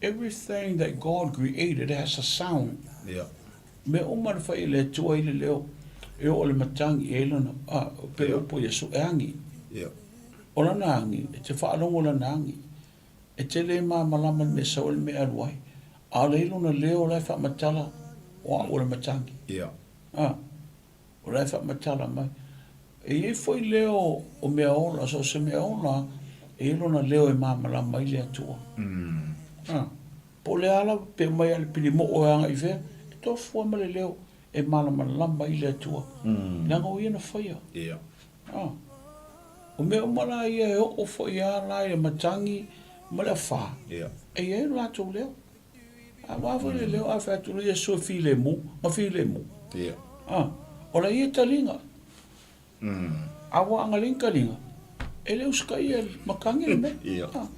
everything that God created has a sound. Ia. Mea uma na fai e le Atua i le leo, e oo i le matagi e i ai lona, a, pei o upu a Iesu, e agi. Ia. O lana agi, e te faalogo lana agi. E te le malamalama i le mea e sau ai le mea e alu ai. A o le i lona leo la e faamatala, o au o le matagi. Ia. A. O la e faamatala mai. E i ai foi leo o mea ola, so o se mea ola, e i ai lona leo e malamalama ai le Atua. A, po o le a lava, pe omai lava le pilimoo e agai i fea, e tofu lava ma le leo e malamalama ai le Atua. Leaga o ia na faia. A, o mea uma la ia e oo foi lava la i le matagi ma le afa, e i ai lo latou leo. A ua foi le leo a fai atu le Iesu e filemu, ma filemu. Ia. A, o la ia taliga. A ua aga le taliga, e le usitaia e le matagi le mea. Ia. A,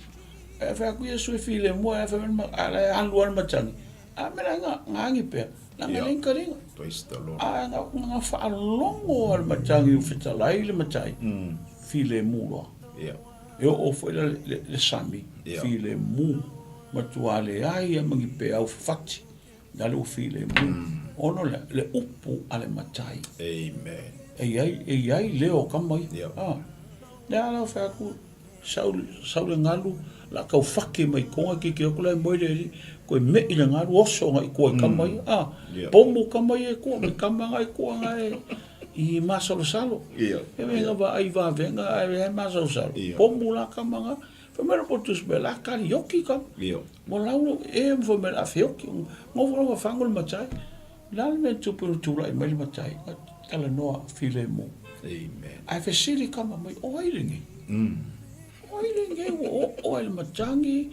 e fai atu Iesu e filemu, ae fai mai a la e alu lava le matagi. A mea la nga, nga agi pea. Leaga e leai ni taliga. Praise the Lord. A na na faalogo a le matagi o fetalai le matai, filemu loa. E oo foi la le sami, filemu, matua leai lava ma ni peau fafati, lale ua filemu. Ona o le a? Le upu a le matai. Amen. E i ai, e i ai leo o kama ia. A, lea la fai atu, Sau, sau le galu, la tau fake mai koga kiki atu la e moe le alii, koe me'i le galu oso agai tua i kama ia, a, pomu kama ia i tua, me kama agai tua na e i masalosalo. E me nga vaai vavenga ae e masalosalo, pomu la kama nga, fai mai le potus me la kali oki kama. Mo lau e mo fai mai la feoki, ngofo lau fafango le matai. Le a le mea e tupu ina tulai mai le matai, na talanoa filemu. Amen. Ae fesili kama mai, o ai lenei? O ai lenei ua oo ai le matagi,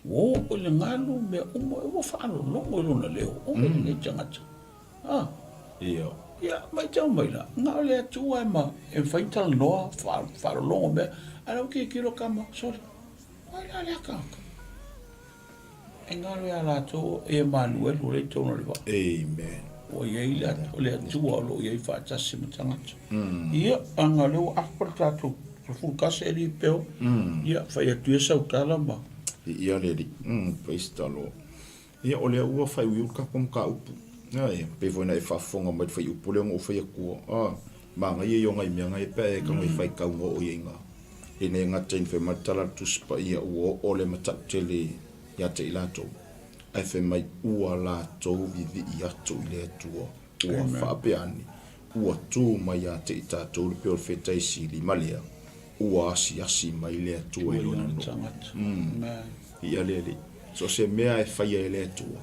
ua oo i le galu, mea uma, ua faalologo i lona leo, o ai lenei tagata? A? Ia. Ia, matau mai la, na o le Atua e ma, e mafai ona talanoa, faalologo mea, ae la ua tilotilo kama, sole, o ai la lea tagata? E galo ia latou e Emanuelu o lea i totonu o le vaa. Amen. Ua i ai le, le Atua o lo o i ai faatasi ma tagata. Ia, ana o lea ua afa le tatou 11 e alii peo. Ia, fai atu ia sau tala ma. Ia le alii. Praise the Lord. Ia, o lea ua faaiuiu le tatou mataupu. Ae, pei foi ona e faafofoga mai i le fuaiupu lea na ou fai atua. Ah, manaia ia o nai mea na ia pe a e tago e faitau na oo i ai na. E le gata ina fai mai le tala a le Tusi Paia ua oo le matautele ia te i latou, ae fai mai ua latou vivii atu i le Atua, ua faapea ane, ua tu mai ia te i tatou le peo o le fetai sili ma lea, ua asiasi mai le Atua i lona nuu. Ia le Alii, so o se mea e faia e le Atua,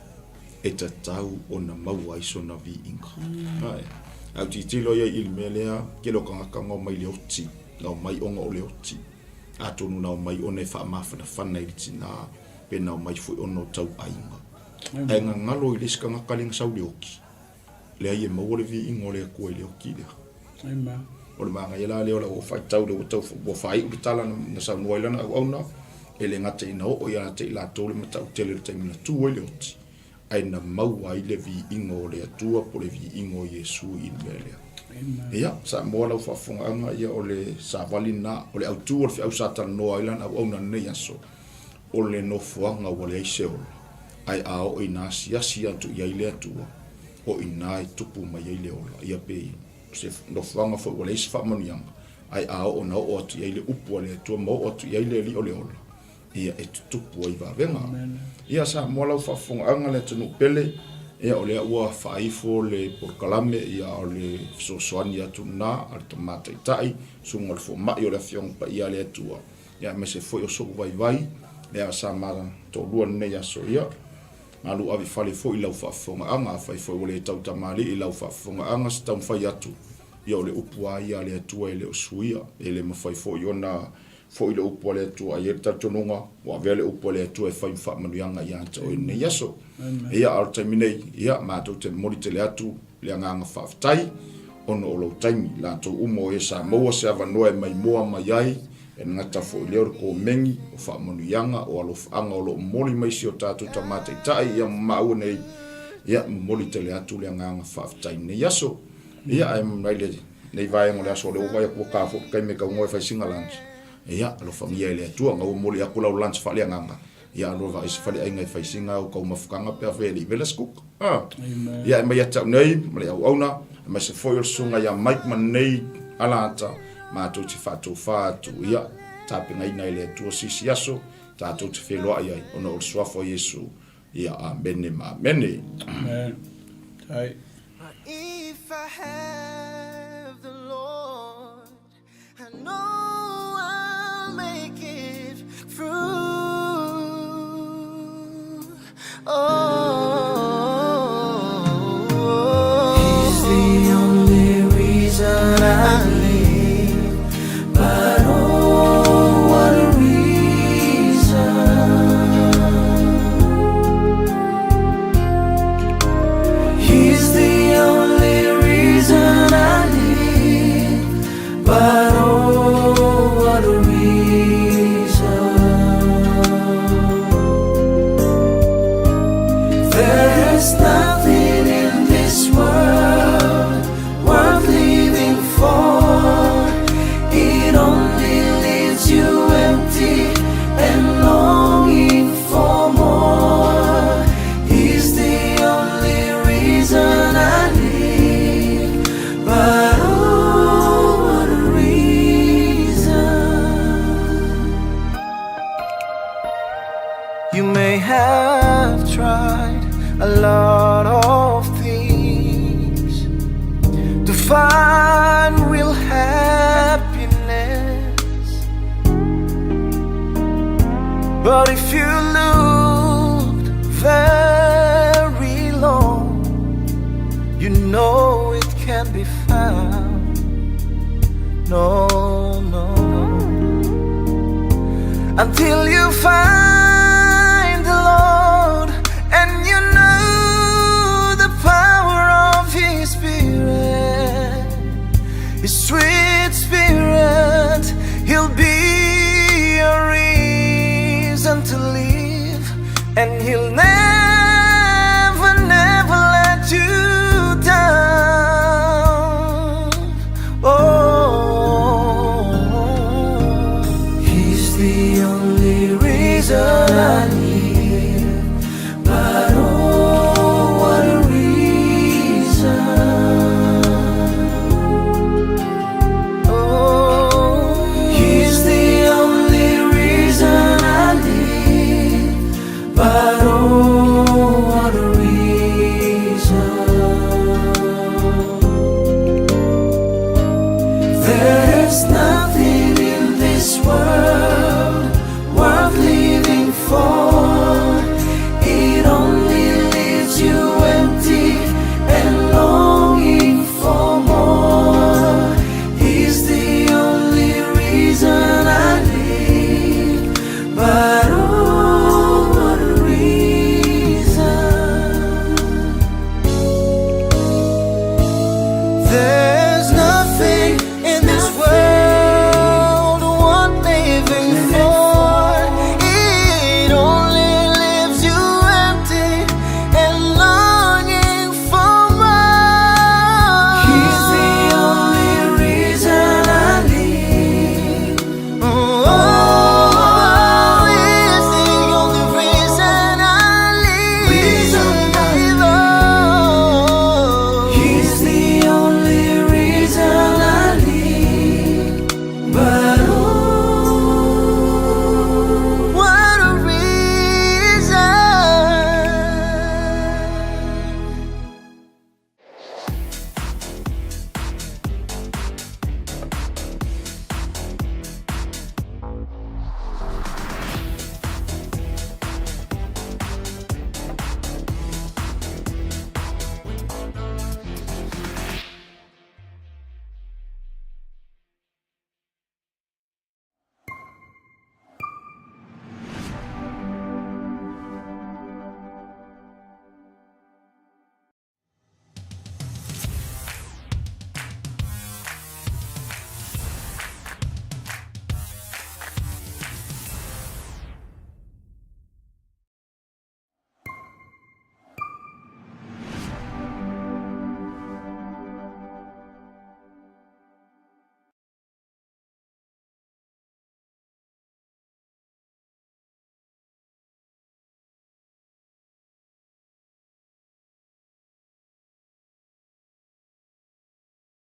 e tatau ona maua ai sona viiga. Ae, a ou tilotilo i ai i le mea lea, tele o tagata na omai i le oti, na omai ona o le oti. Atonu na omai ona e faamafanafana i le tina, pe na omai foi ona o tauaiga. Ae gagalo i le isi tagata lea na sau i le oti, leai e maua le viiga o le Atua i le oti lea. O le manaia la lea o lau faitau lea ua tau ua faaiu le tala na saunoa ai lana auauna, e le gata ina oo ia te i latou le matautele i le taimi na tu ai le oti, ae na maua ai le viiga o le Atua po o le viiga o Iesu i le mea lea. Ia, Samoa lau faafofogaaga, ia o le savali lena, o le autu o le feau sa talanoa ai lana auauna i lenei aso, o le nofoaga ua leai se ola, ae a oo ina asiasi atu i ai le Atua, o i ina e tupu mai ai le ola. Ia pe o se nofoaga foi ua leai se faamanuiaga, ae a oo ina oo atu i ai le upu a le Atua ma oo atu i ai le Alii o le ola, ia e tutupu ai vavega. Ia Samoa lau faafofogaaga le atunuu pele, ia o lea ua faaifo le polokalame, ia o le fesoasoani atu lena a le Tama Taitai, Susuga o le Fomai o le Afioga Paia a le Atua, ia aemaise foi o sou vaivai, lea sa ma toalua i lenei aso, ia malu ave fale foi i lau faafofogaaga, afai foi ua le tautamalii i lau faafofogaaga se taumafai atu, ia o le upu lava ia a le Atua e le o suia, e le mafai foi ona Foi le upu a le Atua, e i ai le talitonuga ua avea le upu a le Atua e fai ma faamanuiaga ia te oe i lenei aso. Ia, a o le taimi nei, ia, matou te momoli tele atu le agaga faafetai ona o lou taimi, latou uma o e sa maua se avanoa e maimoa mai ai, e gata foi lea o le komeni, o faamanuiaga, o alofaaga o lo o momoli mai si o tatou Tama Taitai, ia ma maua nei, ia, momoli tele atu le agaga faafetai i lenei aso. Ia, ae mai lenei vaega o le aso, o lea ua vaai atu ua ta foi le taimi e tau e fai sina lunch. Ia, alofagia e le Atua, na ua momoli atu lau lunch faaleagaga, ia alu e vaai se faleaiga e fai sina au taumafataga pe afai e le i vela se kuka. Ah. Ia, e mai ia te au nei, ma le auauna, aemaise foi o le susuga ia Mike ma lenei alata, matou te faatofa atu, ia, tapenaina e le Atua se isi aso, tatou te feiloai ai, ona o le suafa o Iesu. Ia, amene ma amene. Amen. Tai. If I have the Lord, I know I'll make it through. Oh, He's the only reason I live, but oh, what a reason. He's the only reason find real happiness. But if you looked very long, you know it can be found. No, no, no. Until you find the Lord and you know the power of His Spirit, His sweet Spirit, He'll be your reason to live, and He'll never, never let you down. Oh, He's the only reason I live, but oh, what a reason. Oh, He's the only reason I live, but oh, what a reason. There's nothing in this world worth living for. It only leaves you empty and longing for more. He's the only reason I live, but oh, what a reason.